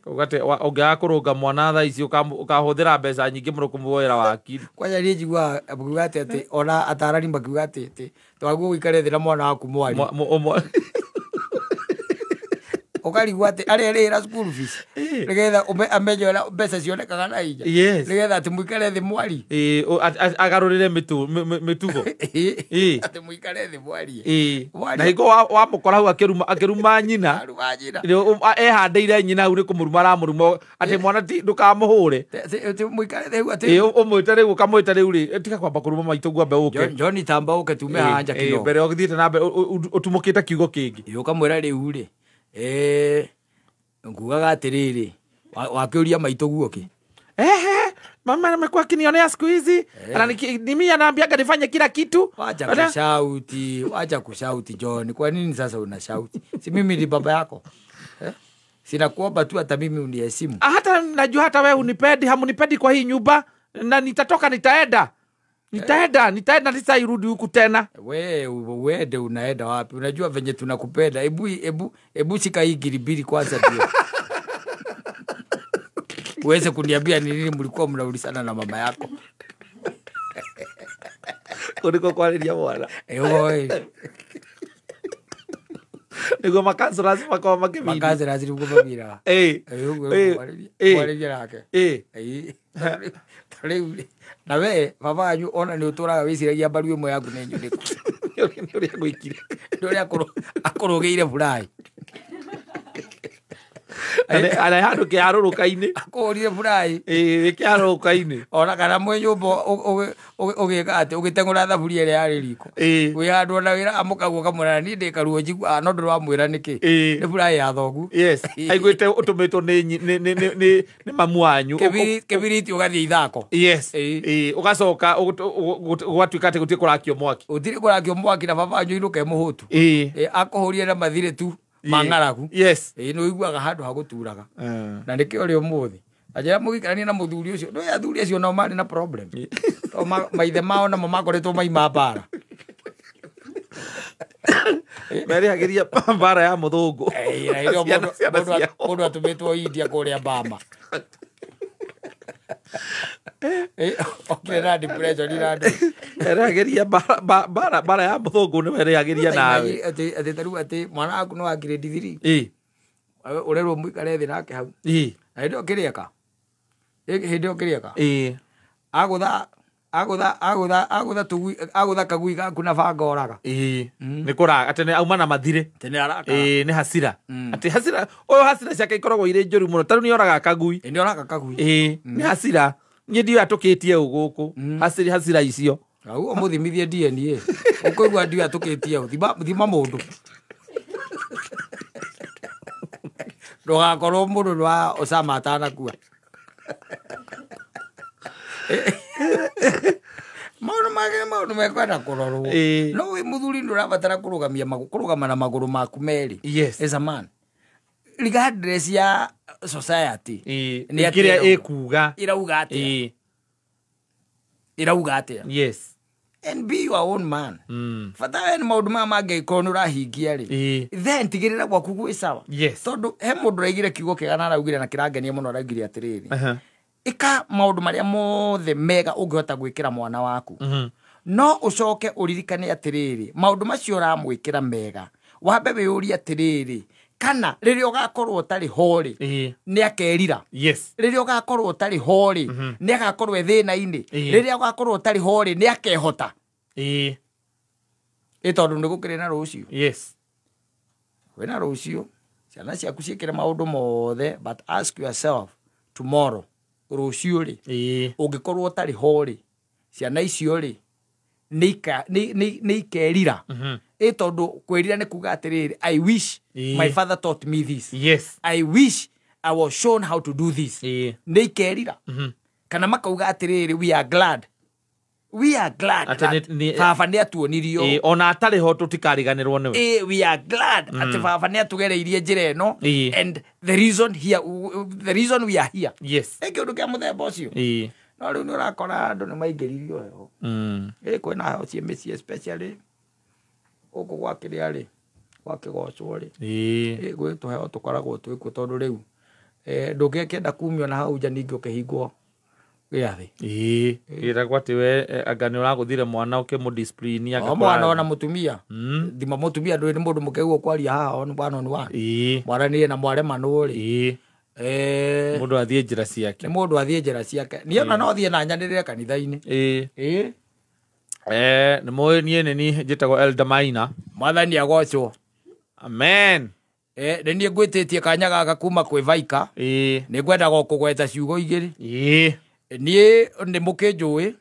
Ũgate ũngĩaga kũrũnga mwana thaa ici ũkahũthĩra mbeca nyingĩ mũno kũmuoera wakiri. Kwanja niĩ njiguaga makiuga atĩ ona atarani makiuga atĩ twaguo ũikare thĩ na mwana waku mwarie. Ũkarigwo atĩ arerĩhĩra school fees nĩgetha amenye ũrĩa mbeca cionekaga na hinya. Nĩgetha atĩ mũikare thĩ mwarie. Agarũrĩre mĩtugo. Atĩ mũikare thĩ mwarie. Na hingo wamũkora hau akĩruma nyina. Ehandĩire nyina hau nĩ kũmũruma aramũruma atĩ mwana ndũkamũhũre. Mũikare thĩ hau atĩ. Ũmwĩte rĩu ũkamwĩta rĩu rĩ tiga kwamba kũruma maitũ ngwambe ũke. John tamba ũke tume haha nja kidogo. Mbere ũgĩthiĩte na mbere ũtumũkĩte kiugo kĩngĩ. Ũkamwĩra rĩu rĩ ngugaga atĩrĩrĩ wakĩũria maitũ guo kĩ. Mama amekuwa akinionea siku hizi. Mimi anaambiaga nifanye kila kitu. Wacha kushauti, wacha kushauti John. Kwa nini sasa unashauti? Si mimi ni baba yako. Sina kuomba tu hata mimi uniheshimu. Hata najua hata wewe unipendi, hamunipendi kwa hii nyumba na nitatoka nitaenda. Nitaenda, nitairudi huku tena. We uende unaenda wapi? Unajua venye tunakupenda. Ebu shika hii giribiri kwanza ndio. Uweze kuniambia ni nini mlikuwa mnaulizana na mama yako. Kuliko kwariria mwana. Oi. Niguo makansulasi makorwo makĩmini. Makansulasi nĩguo mamiraga. Kwariria nake. Rĩu na we baba wanyu ona nĩ ũtũraga wĩciragia mbaru ĩmwe yaku nĩ nyũnĩku. Nĩ ũrĩa gwĩkire. Nĩ ũrĩa akũrũgĩire buraĩ. Ara handũ kĩharũrũka-inĩ. Akũhũrire buraĩ. Ĩĩ kĩharũrũka-inĩ. Ona kana mwĩ nyũmba ũgĩka atĩ ũgĩteng'ũra thaburia ĩrĩa yarĩ riko. Wĩ handũ ona wĩra amũkaguo kamwĩra niĩ ndĩ karuo njiguaga no ndũramwĩra nĩkĩ. Nĩ buraĩ ya thoguo. Yes. Aiguĩte ũtũmĩtwo nĩ mamu wanyu. Kĩbiriti ũgathiĩ ithako. Yes. Ĩĩ ũgacoka ũgatuĩka atĩ gũtirĩ kũrakio mwaki. Gũtirĩ kũrakio mwaki na baba wanyu ainũke mũhũtu. Ĩĩ. Akũhũrire na mathirĩ tu ma ng'aragu. Yes. Ĩĩ nĩ ũiguaga handũ ha gũturaga. Na nĩkĩo rĩ ũmũthĩ. Anjĩra mũgĩikarania na mũthuri ũcio. Ndũĩ athuri acio nao marĩ na problem. Tondũ maithe mao namo makoretwo maima mbara. Merĩhagĩria mbara ya mũthũngũ. Mũndũ atũmĩtwo India kũrĩa Bama. Okire na depression ira andũ. Erĩhagĩria mbara ya mũthũngũ nĩwe erĩhagĩria nawe. Atĩ ta rĩu atĩ mwana waku nĩ wa grade 3. Ĩĩ. Ũrerwo mũikare thĩ nake hau. Ĩĩ. Na hĩndĩ ĩyo kĩrĩeka. Hĩndĩ ĩyo kĩrĩeka. Ĩĩ. Agũtha kagui gaku na banga oraga. Ĩĩ. Nĩ kũraga atĩ auma na mathirĩ. Tene arakara. Ĩĩ nĩ hasira. Atĩ hasira ũyũ hasira ciake ikoragwo irĩ njũru mũno. Ta rĩu nĩ oraga kagui. Nĩ oraga kagui. Ĩĩ nĩ hasira. Niĩ ndiũĩ atũkĩtie ũ gũkũ. Hasira hasira icio. Hau ũmũthimithie DNA. Ũkũigua ndiũĩ atũkĩtie ũ. Thima mũndũ. Ndũgakorwo mũndũ nĩ wa Osama atanakua. Maũndũ mangĩ maũndũ mekwenda kũrorwo. No wĩ mũthuri ndũrabatara kũrũgama na magũrũ maku merĩ. Yes. As a man. Regardless ya society. Nĩ kĩrĩa ĩkuga. Ĩrauga atĩa. Ĩrauga atĩa. Yes. And be your own man. Bata we nĩ maũndũ maya mangĩkorwo nĩ ũrahingia rĩ. Then tigĩrĩra gwaku gwĩ sawa. Yes. Tondũ he mũndũ ũraigire kiugo kĩega na araugire na kĩrangenia mũno araugire atĩrĩrĩ. Ĩka maũndũ marĩa mothe mega ũngĩhota gwĩkĩra mwana waku. No ũcoke ũririkane atĩrĩrĩ, maũndũ macio ũramwĩkĩra mega. Wambe wĩyũrie atĩrĩrĩ, kana rĩrĩa ũgakorwo ũtarĩ ho rĩ, nĩ akerira. Yes. Rĩrĩa ũgakorwo ũtarĩ ho rĩ, nĩ agakorwo e thĩna-inĩ. Rĩrĩa ũgakorwo ũtarĩ ho rĩ, nĩ akehota. Ĩĩ tondũ nĩ gũkĩrĩ na rũciũ. Yes. Kwĩna rũciũ, ciana ciaku ciĩkĩre maũndũ mothe, but ask yourself tomorrow, rũciũ rĩ, ũngĩkorwo ũtarĩ ho rĩ, ciana icio rĩ, nĩ ikerira. Ĩ tondũ kwĩrira nĩ kuga atĩrĩrĩ, I wish my father taught me this. Yes. I wish I was shown how to do this. Nĩ ikerira. Kana makauga atĩrĩrĩ, we are glad. We are glad that baba nĩ atuonirio. Ona atarĩ ho tũtikariganĩrwo nĩwe. We are glad atĩ baba nĩ atugereirie njĩra ĩno. And the reason here, the reason we are here. Yes. Ĩ kĩũndũ kĩa mũthemba ũcio. No rĩu nĩ ũrakora andũ nĩ maingĩririo heho. Ĩ kwĩna heho ciĩ mĩciĩ especially gũkũ gwa kĩrĩa rĩ, gwa kĩgocwo rĩ. Ĩ gwĩ tũheho tũkoragwo twĩkuo tondũ rĩu ndũngĩkĩenda kumio na hau nja ningĩ ũkĩhingwo gĩathĩ. Ĩĩ ĩragwo atĩ we anga nĩ ũragũthire mwana ũkĩmũdiscipline O mwana ona mũtumia. Thima mũtumia ndũĩ nĩ mũndũ mũkĩguo kwaria haha on one on one. Mwaranĩrie na mwaremanwo rĩ. Mũndũ athiĩ njĩra ciake. Nĩ mũndũ athiĩ njĩra ciake. Niĩ ona no thiĩ na nyanĩrĩre kanitha-inĩ. Ĩĩ. Nĩ mũĩ niĩ nĩ niĩ njĩtagwo Elder Maina. Mwathani agocwo. Amen. Nĩ niĩ ngwĩtĩtie kanya gaka kuma kwĩ Vaika. Nĩ ngwendaga kũgweta ciugo igĩrĩ. Niĩ nĩ mũkĩnjũĩ.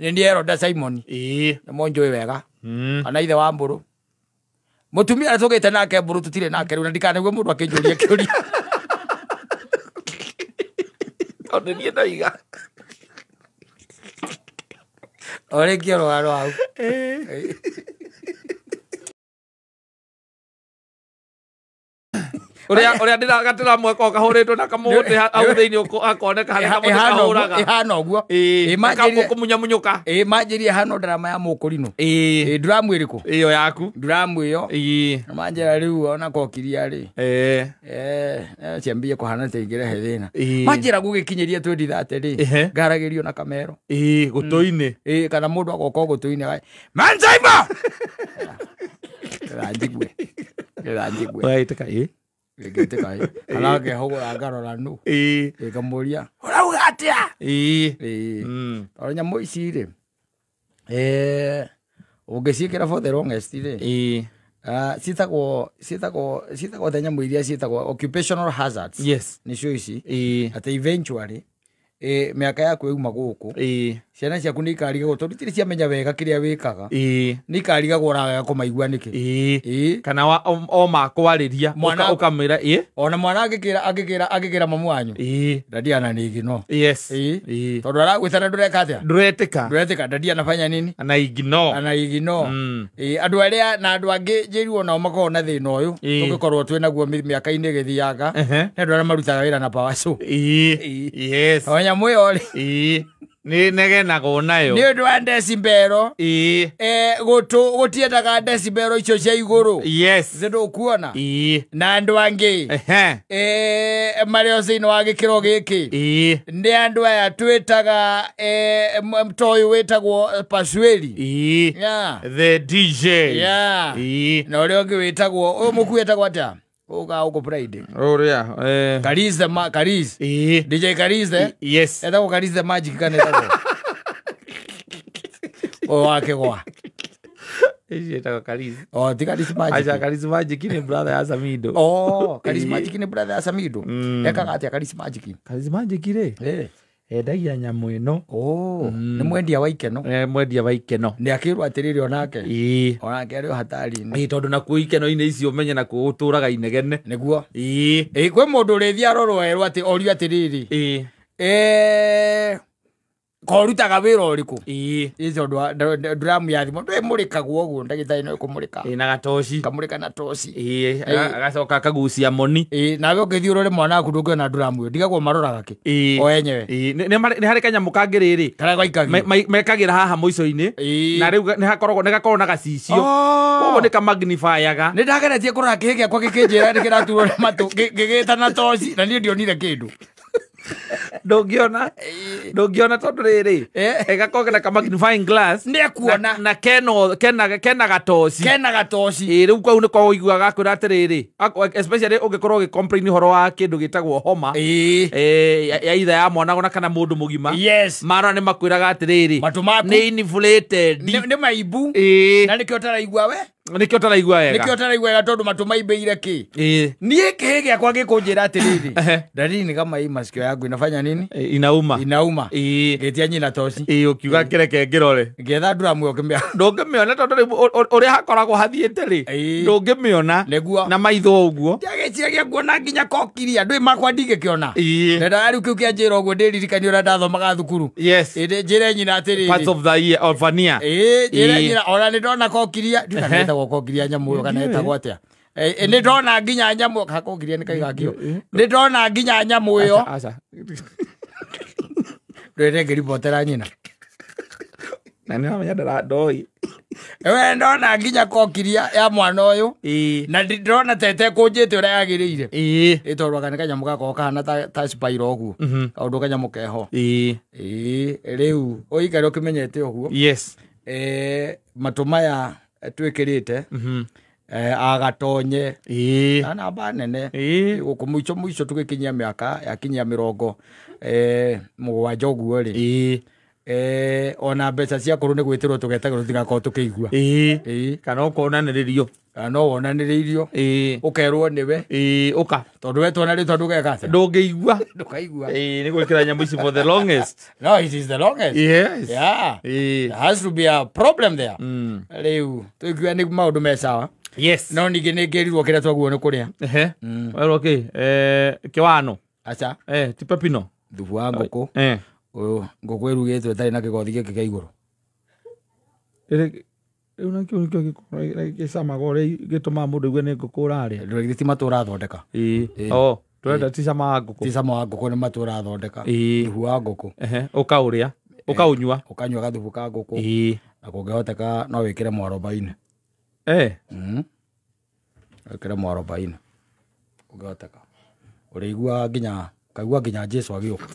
Nĩ niĩ Elder Simon. Nĩ mũnjũĩ wega. Kana ithe wa Mbũrũ. Mũtumia ũrĩa tũgĩte nake Mbũrũ tũtirĩ nake rĩu na ndikanaigue mũndũ akĩnjũria kĩũria. Tondũ niĩ ndoiga. O rĩngĩ rũgano hau. Ũrĩa ndĩragatĩra mweka kahũrĩtwo na kamũtĩ hau thĩinĩ akoneka harĩa kamũtĩ kahũraga. Ĩhana ũguo. Kũmunyamunyũka. Ĩĩ manjĩrie hano ndarama ya mũkũrinũ. Ĩĩ nduramu ĩrĩkũ? Ĩyo yaku. Nduramu ĩyo. Ĩĩ. Manjĩra rĩu ona kokiria rĩ. Ciambie kũhana ta ingĩrehe thĩna. Manjĩra gũgĩkinyĩria 2030 rĩ. Ngaragĩrio na kamero. Ĩĩ gũtũ-inĩ. Ĩĩ kana mũndũ agoka gũtũ-inĩ. Manjaiba! Njigue. Njigue. Ũraitĩka ĩ? Ngĩtĩka ĩ. Kana ngehũgũra ngarora nũ. Ĩĩ. Ngamũria, ũrauga atĩa? Ĩĩ. Tondũ nyamũ ici rĩ, ũngĩciĩkĩra for the longest rĩ, Ĩĩ. Ciĩtagwo ta nyamũ iria ciĩtagwo occupational hazards. Yes. Nĩcio ici. Atĩ eventually mĩaka yaku yauma gũkũ, ciana ciaku nĩ ikarigagwo tondũ itirĩ ciamenya wega kĩrĩa wĩkaga, nĩ ikarigagwo ũragaga kũmaigua nĩkĩ. Kana o makwarĩria ũkamwĩra ona mwana angĩkĩra mamu wanyu dadi ananiignore. Yes. Tondũ aragwĩtana ndũreka atĩa? Ndũretĩka. Dadi anafanya nini? Anaignore. Andũ arĩa na andũ angĩ njĩrwo nao makoragwo na thĩna ũyũ tũngĩkorwo twĩ naguo mĩaka-inĩ ĩgĩthianga, nĩ andũ arĩa marutaga wĩra na power saw. Yes. O nyamũ ĩyo rĩ, nĩ negenagwo nayo nĩ ũndũ wa decibero. Gũtũ gũtiendaga decibero icio cia igũrũ. Yes. Ndũkuona. Na andũ angĩ marĩ o thĩinĩ wa gĩkĩro gĩkĩ nĩ andũ aya twĩtaga toyũ wĩtagwo Pasueli. Yeah. The DJ. Yeah. Na ũrĩa ũngĩ wĩtagwo ũyũ mũkuĩ etagwo atĩa? Uga uko Friday. Ũrĩa Kariz the Kariz. DJ Kariz. Yes. Etagwo Kariz the Magic kana etagwo. O wake gwa. Etagwo Kariz. Oh, ti Kariz Magic. Acha Kariz Magic ni brother ya Samido. Oh, Kariz Magic ni brother ya Samido. Ekaga atia Kariz Magic? Kariz Magic rĩ. Endagia nyamũ ĩno. Oh, nĩ mwendia wa ikeno. Mwendia wa ikeno. Nĩ akĩrwo atĩrĩrĩ onake. Onake arĩ o hatari-inĩ. Tondũ nakuo ikeno-inĩ icio ũmenye nakuo gũtũraga inegene. Nĩguo. Kwĩ mũndũ ũrĩthiĩ arorwo erwo atĩ orio atĩrĩrĩ. Korutaga wĩra ũrĩkũ? Tondũ nduramu ya thimũ ndĩmũrĩkagwo ũguo ndagĩtarĩ no ĩkũmũrĩka. Na gatoci. Kamũrĩka na toci. Agacoka akagucia moni. Nawe ũngĩthiĩ ũrore mwana waku ndũngĩona nduramu ĩyo ndigagwo maroraga kĩ? O enyewe. Nĩ harĩ kanyamũ kangĩ rĩrĩ. Karĩa gaikagio. Mekagĩra haha mũico-inĩ. Na rĩu nĩ hakoragwo nĩ gakoragwo na gacicio. Koguo nĩ kamagnifyaga. Nĩ ndageretie kũrora kĩhĩ gĩakwa gĩkĩnjĩra nĩ kĩraturwo nĩ matũ gĩgĩta na toci na niĩ ndionire kĩndũ. Ndũngĩona tondũ rĩrĩ ĩgakorwo na magnifying glass nĩekuona na kena gatoci. Rĩu kau nĩko ũiguaga akwĩra atĩrĩrĩ, especially ũngĩkorwo ũgĩ-complain ũhoro wa kĩndũ gĩtagwo homa ya itha ya mwana ona kana mũndũ mũgima. Yes. Marora nĩ makwĩraga atĩrĩrĩ matũ maku nĩ inflated, nĩ maimbu, na nĩkĩo ũtaraigua we. Nĩkĩo ũtaraigua wega. Nĩkĩo ũtaraigua wega tondũ matũ maimbĩire kĩ? Niĩ kĩhĩ gĩakwa gĩkũnjĩra atĩrĩrĩ, dalili ni kama hii masikio yangu inafanya nini? Inauma. Ngĩtia nyina toci. Ũkiuga kĩreke ngĩrore. Ngĩetha nduramu ĩyo ndũngĩmĩona tondũ rĩu ũrĩa hakoragwo hathiĩte rĩ, ndũngĩmĩona nĩguo na maitho ũguo. Ndiagĩciragia nguona nginya kokiria ndũĩ makwa ndingĩkĩona. Na rĩu kĩu kĩanjĩra ũguo ndĩririkania ũrĩa ndathomaga thukuru. Yes. Njĩre nyina atĩrĩrĩ. Parts of the year of an year. Njĩre nyina ona nĩ ndona kokiria ndikana kokiria nyamũ ĩyo kana ĩtagwo atĩa. Nĩ ndona nginya nyamũ hakokiria nĩ kaigakio. Nĩ ndona nginya nyamũ ĩyo. Aca. Ndwĩre ngĩribotera nyina. Na nĩ wamenya ndoi. We ndona nginya kokiria ya mwana ũyũ. Na ndĩrona tete kũnjĩte ũrĩa yagĩrĩire. Tondũ aka nĩ kanyamũ gakoragwo kahana ta spiral ũguo. Kaũndũ kanyamũ keho. Rĩu ũikare ũkĩmenyete ũguo. Yes. Matũ maya twĩkĩrĩte agatonye na namba nene gũkũ mũico mũico tũgĩkinyia mĩaka yakinyia mĩrongo mũgwanja ũguo rĩ, ona mbeca cia kũrũ nĩ gwĩtĩrwo tũgetagĩrwo tũtigakorwo tũkĩigua. Kana ũkonanĩrĩrio. Kana no wonanĩrĩirio. Ũkerwo nĩwe. Ũka tondũ we tuona rĩtwa ndũgeka atĩa? Ndũngĩigua. Ndũkaigua. Nĩ gwĩkĩra nyamũ ici for the longest. No, it is the longest. Yes. Yeah. There has to be a problem there. Rĩu tũikiuga nĩ maũndũ me sawa. Yes. No ningĩ nĩ ngĩrirwo kĩrĩa twaguo nĩ kũrĩa. Werwo kĩ? Kĩwano. Aca. Ti pepino. Thubu wa ngũkũ. Ũyũ ngũkũ ĩrugĩtwo ĩtarĩ na kĩgothi gĩkĩ kĩa igũrũ. Rĩu nakĩo nĩkĩo gĩcamaga ũrĩa gĩtũmaga mũndũ aigue nĩ ngũkũ ũrarĩa. Ndũrĩ ti matũ ũrathondeka. Oh, tũrenda ti cama wa ngũkũ. Ti cama wa ngũkũ nĩ matũ ũrathondeka. Thubu wa ngũkũ. Ũkaũrĩa. Ũkaũnyua. Ũkanyua gathubu ka ngũkũ. Na kũngĩhoteka no wĩkĩre mwarobaini. Wĩkĩre mwarobaini. Kũngĩhoteka. Ũrĩigua nginya kaigua nginya Jesu agĩũka.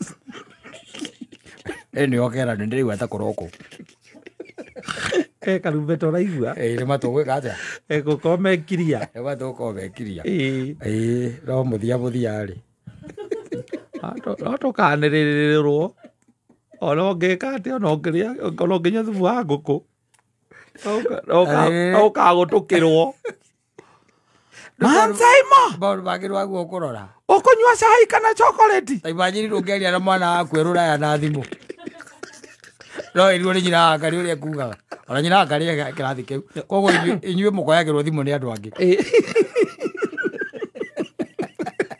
Nĩ okera nĩ ndĩraigua ta kũroko. Karumbeta ũraigua? Nĩ matũ gwĩka atĩa? Gũkorwo mekiria. Nĩ matũ gũkorwo mekiria. No mũthia mũthia rĩ. No tũkanĩrĩrĩrwo. Ona ũngĩka atĩa ona ũngĩrĩa ona ũngĩnyua thubu wa ngũkũ. No ũkagũtũkĩrwo. Manzaima Maũndũ mangĩ nĩwaguo kũrora. Ũkũnyua cai kana chocolate? Ta imagine ndũngĩaria na mwana waku e rũraya na thimũ. No ĩrwo nĩ nyina wa Ngarĩ ũrĩa ekugaga. Ona nyina wa Ngarĩ e kĩrathi kĩu. Koguo inyuĩ mũkoyagĩrwo thimũ nĩ andũ angĩ.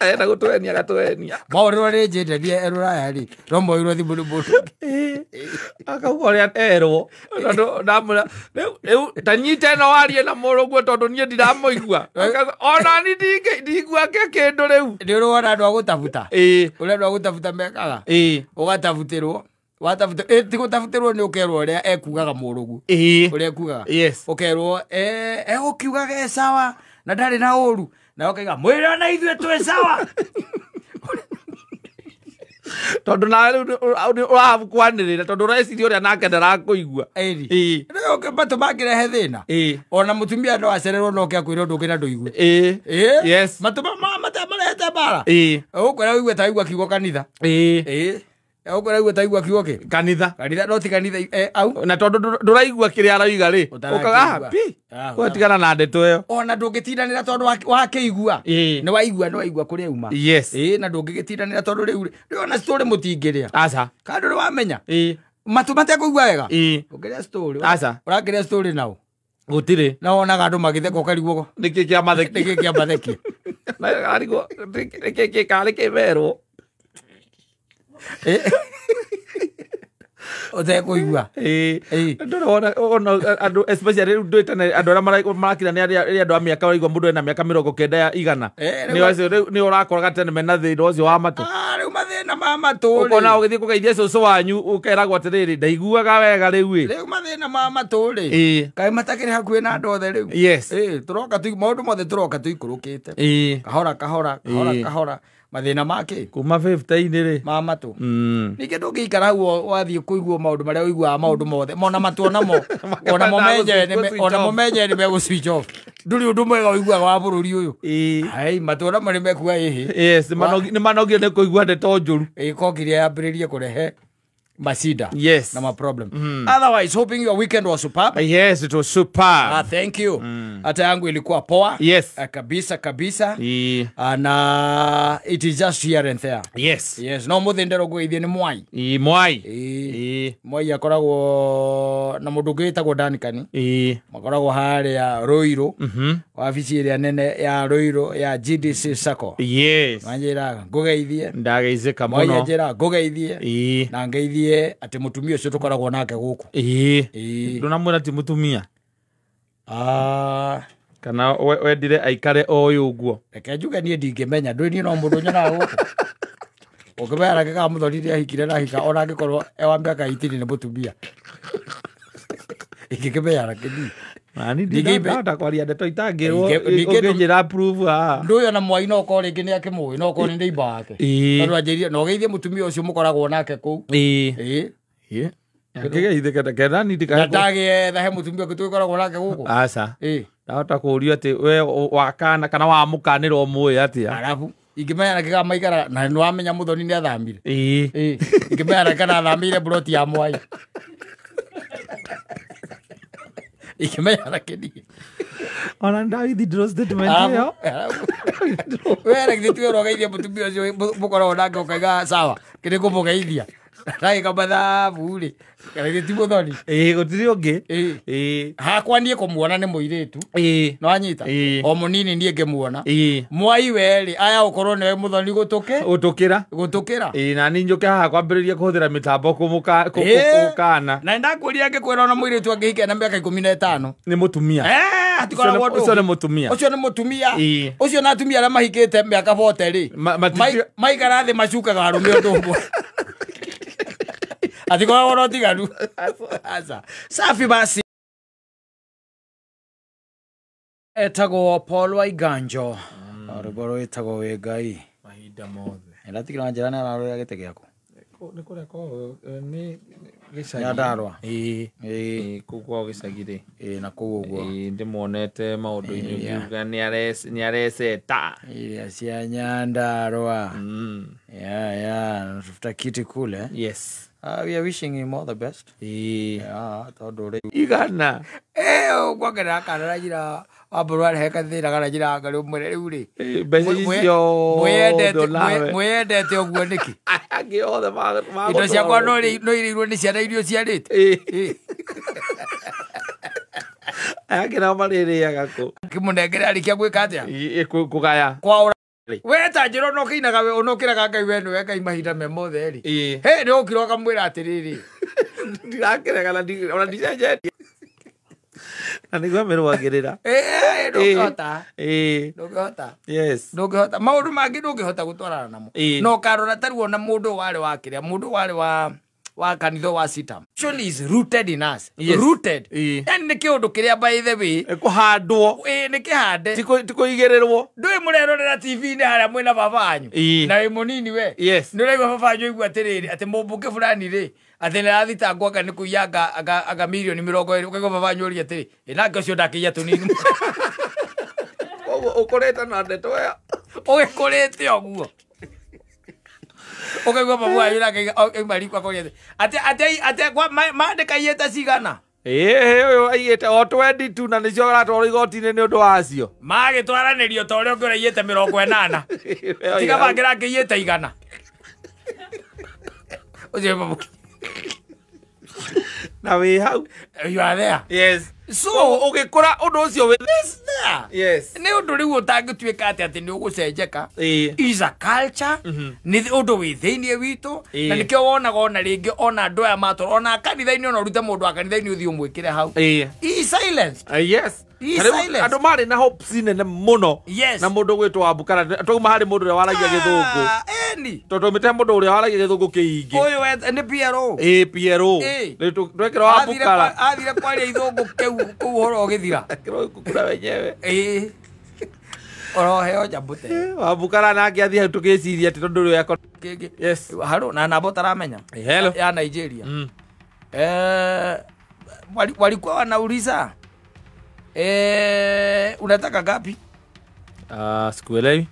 Arenda gũtũhenia agatũhenia. Maũndũ marĩa njĩte ndiĩ e rũraya rĩ, no moirwo thimũ nĩ mũndũ. Akauga ũrĩa erwo. Tondũ ndamwĩra, rĩu ta nyita ĩno warie na mũrũguo tondũ niĩ ndiramũigua. Ona niĩ ndingua kĩndũ rĩu. Nĩ ũrĩ wona andũ a gũtabuta? Ũrĩa andũ a gũtabuta mekaga? Ũgatabutĩrwo. Watabuta, ti gũtabutĩrwo nĩ ũkerwo ũrĩa ekugaga mũrũguo. Ũrĩa ekugaga. Yes. Ũkerwo, egũkiugaga e sawa na ndarĩ na ũru. Na ũkaiga, mwĩre ona ithuĩ twĩ sawa. Tondũ nawe rĩu ũrakwanĩrĩra tondũ ũreciria ũrĩa nake ndarakũigua. Rĩu matũ mangĩrehe thĩna. Ona mũtumia no acererwo no oke akwĩre ũndũ ũngĩ na ndũigue. Yes. Matũ marehete mbara. Ũgũkwĩra ũigue ta waigua kiugo kanitha. Ũgũkwĩra ũigue ta waigua kiugo kĩ? Kanitha. Kanitha, no ti kanitha, au. Na tondũ ndũraigua kĩrĩa aroiga rĩ, ũkauga, pi, ũgatigana na ndeto ĩyo. Ona ndũngĩtindanĩra tondũ wakĩigua. Nĩ waigua, nĩ waigua kũrĩa uma. Yes. Na ndũngĩgĩtindanĩra tondũ rĩu rĩ, ona story mũtingĩrĩa. Aca. Kana ndũrĩ wamenya? Matũ matekũigua wega? Ũngĩrĩa story. Aca. Ũrakĩrĩa story nao? Gũtirĩ. Na wonaga andũ magĩtheka ũkarigwo. Nĩkĩ kĩa matheki? Nĩkĩ kĩa matheki? Na arigwo, nĩkĩ kĩ karĩ kĩmerwo? Ũtekũigua. Ndũrĩ wona, ona andũ, especially rĩu ndũĩ tene, andũ arĩa marakira nĩ arĩa andũ a mĩaka, ũraigua mũndũ ena mĩaka 90 ya igana. Nĩ ũcio rĩu nĩ ũrakoraga tene mena thĩna ũcio wa matũ. Rĩu mathĩna ma matũ rĩ. Ũkona ũgĩthiĩ kũgeithia cũcũ wanyu, ũkeragwo atĩrĩrĩ, ndaiguaga wega rĩu ĩ. Rĩu mathĩna ma matũ rĩ. Kaĩ matakĩrĩ hakuhĩ na andũ othe rĩu. Yes. Tũroka maũndũ mothe tũroka tũikũrũkĩte. Kahora, kahora, kahora, kahora. Mathĩna make kuma 50-inĩ rĩ. Ma matũ. Ningĩ ndũngĩikara hau wathiĩ kũigua maũndũ marĩa ũiguaga maũndũ mothe. Mona matũ onamo. Onamo menyewe nĩ megũ switch off. Ndũrĩ ũndũ mwega ũiguaga wa bũrũri ũyũ. Ai, matũ onamo nĩ mekuga ĩhĩ. Yes, nĩ manogire nĩ kũigua ndeto njũru. Kokiria yambĩrĩrie kũrehe masida. Yes. Na ma problem. Otherwise, hoping your weekend was superb. Yes, it was superb. Thank you. Hata yangu ilikuwa poa. Yes. Kabisa kabisa. Na it is just here and there. Yes. Yes, no muthi ndero gwithie ni Mwai. Mwai. Mwai akoragwo na mundu gwitagwo Danikani. Makoragwo haria Ruiru. Wabici ĩrĩa nene ya Ruiru ya GDC Sacco. Yes. Manjira ngugeithie. Ndageithĩka mũno. Mwai anjĩra ngugeithie. Na ngeithie atĩ mũtumia ũcio tũkoragwo nake gũkũ. Ndũnamwĩra ti mũtumia? Kana wendire aikare o ũyũ ũguo? Reke njuge niĩ ndingĩmenya, ndũĩ niĩ no mũndũ nyonaga gũkũ. Ũngĩmenya nake kana mũthoni nĩahikire na ahika, ona angĩkorwo e wa mĩaka 18 nĩ mũtumia. Ingĩkĩmenya nake niĩ. Nani ndingĩhota kwaria ndeto itangĩrwo, ũngĩnjĩra proof haha. Ndũĩ ona Mwai no okorwo rĩngĩ nĩakĩmũĩ, no okorwo nĩ neighbor wake. Tondũ anjĩrire, na ũgeithie mũtumia ũcio mũkoragwo nake kũu. Ngĩgeithĩka ketha niĩ ndikae Na ndagĩetha he mũtumia ũngĩ tũgĩkoragwo nake gũkũ. Aca. Ndahota kũũrio atĩ we wakana kana wamũkanĩra ũmũĩ atĩa. Arabu ingĩmenya nake kana maikara, na nĩ wamenya mũthoni nĩ athamire. Ingĩmenya nake kana athamĩire ploti ya Mwai. Ikimenya nake niĩ. Ona ndawithdraw statement ĩyo. We reke tuwe ũrogeithie mũtumia ũcio mũkoragwo nake ũkaiga sawa, kĩrĩ kũmũgeithia. Ndagĩka mathabu rĩ, kana githĩ ti mũthoni? Gũtirĩ ũngĩ. Hakwa niĩ kũmuona nĩ mũirĩtu. Nĩwanyita? O mũnini niĩ ngĩmuona. Mwai we rĩ, aya ũkorwo nĩwe mũthoni gũtũkĩra. Gũtũkĩra. Na niĩ njũke haha kwambĩrĩria kũhũthĩra mĩtambo kũmũkana. Na nĩndakwĩrire ngĩkwĩra ona mũirĩtu angĩhika na mĩaka 15. Nĩ mũtumia. Hatikoragwo ũndũ Ũcio nĩ mũtumia. Ũcio nĩ mũtumia. Ũcio na atumia arĩa mahikĩte mĩaka 40 rĩ, maikara thĩ macukaga arũme ũndũ ũmwe. Hatikoragwo na ũtiganu. Aca. Safi basi. Etagwo Paul Waiganjo. Rwĩmbo rwĩtagwo Wĩ Ngai. Mahinda mothe. Ndatigĩra njĩra nĩ ararorera gĩtĩ gĩaku. Nĩ kũrĩa kwao nĩ gĩcagi. Nyandarũa. Kũu kwao gĩcagi rĩ. Na kũu ũguo. Ndĩmuonete maũndũ-inĩ ũkiuga nĩ areceta. Iria cia Nyandarũa. Ya, tafuta kiti kule. Yes. We are wishing him all the best. Yeah, tondu riu igana kwongerera kana na njira wambũrũ arehe gathĩna kana njira anga rĩu rĩu rĩ mbeca icio mwĩyendete ũguo nĩkĩ angĩ othe indo ciakwa no irĩirwo nĩ ciana iria ũciarĩte angĩ nao marĩrĩaga kũ kĩmũnengere arĩkia gwĩka atĩa kũgaya kwaũra we ta njĩra ona ũkĩinaga ona ũkĩraga Ngai we nĩwe Ngai mahinda me mothe rĩ he nĩ ũkira ũkamwĩra atĩrĩrĩ ndirakĩregana ona ndicenjetie na nĩguo mĩrũagĩrĩra ndũngĩhota ndũngĩhota yes ndũngĩhota maũndũ mangĩ ndũngĩhota gũtwarana namo na ũkarora ta rĩu ona mũndũ warĩ wa kĩrĩa mũndũ warĩ wa kanitha wa Sitam is rooted in us. Yes. Rooted. Yani nĩ kĩũndũ kĩrĩa by the way kũhandwo nĩ kĩhande ti kũigĩrĩrwo ndũĩ mũrerorera TV-inĩ harĩa mwĩna baba wanyu na wĩ mũnini we yes. Nĩ ũraigua baba wanyu aigua atĩrĩrĩ atĩ mũmbunge fulani rĩ atĩ nĩarathitangwo anga nĩ kũiya anga mirioni 20 ũkaigua baba wanyu oria atĩrĩ ĩ nake ũcio ndakĩiya tũnini koguo ũkũrĩte na ndeto ĩyo ũgĩkũrĩte ũguo ũkaigua baba wanyu nake auma riko akoria atĩ atĩ mandĩka aiyĩte cigana ũyũ aiyĩte o 22 na nĩcio aratwarwo igoti-inĩ nĩ ũndũ wacio magĩtwaranĩrio ta ũrĩa ũngĩ ũraiyĩte 80 tiga bangĩra angĩiyĩte 100 ũcio baba na wĩ hau you are there yes so ũgĩkũra ũndũ ũcio wĩ there yes nĩ ũndũ rĩu ũtangĩtuĩka atĩ atĩ nĩ ũgũcenjeka is a culture nĩ ũndũ wĩ thĩinĩ witũ na nĩkĩo wonaga ona rĩngĩ ona andũ aya matwarwo ona kanitha-inĩ ona ũrute mũndũ wa kanitha-inĩ ũthiĩ ũmwĩkĩre hau he silenced yes andũ marĩ na hopes nene mũno yes. Na mũndũ gwĩtwo Wambukara twauma harĩ mũndũ ũrĩa waragia gĩthũngũ eni tondũ twaumĩte mũndũ ũrĩa waragia gĩthũngũ kĩingĩ ũyũ nĩ PRO PRO twekĩra Wambukara athire kwaria ithũngũ kĩu kũu ũhoro ũgĩthira kura wenyewe oroheo njambũte Wambukara nake athiĩ hau tũgĩciria atĩ tondũ ũrĩa yes harũ na namba ũtaramenya hello ya Nigeria walikuwa wanauliza unataka ngapi? Sikuelewi.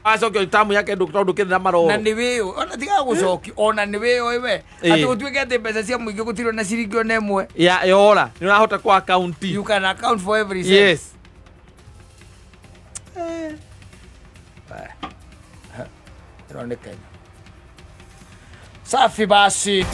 Acokio tamu yake tondu kithira maroro. Na nĩ wĩũ ona tiga gũcoki ona nĩ wĩũ we atĩ gũtuĩke atĩ mbeca cia mũingĩ gũtirĩ na ciringi ona ĩmwe ya yora nĩ ũrahota kwa account. You can account for every cent. Yes. Ĩno nĩ Kenya. Safi basi.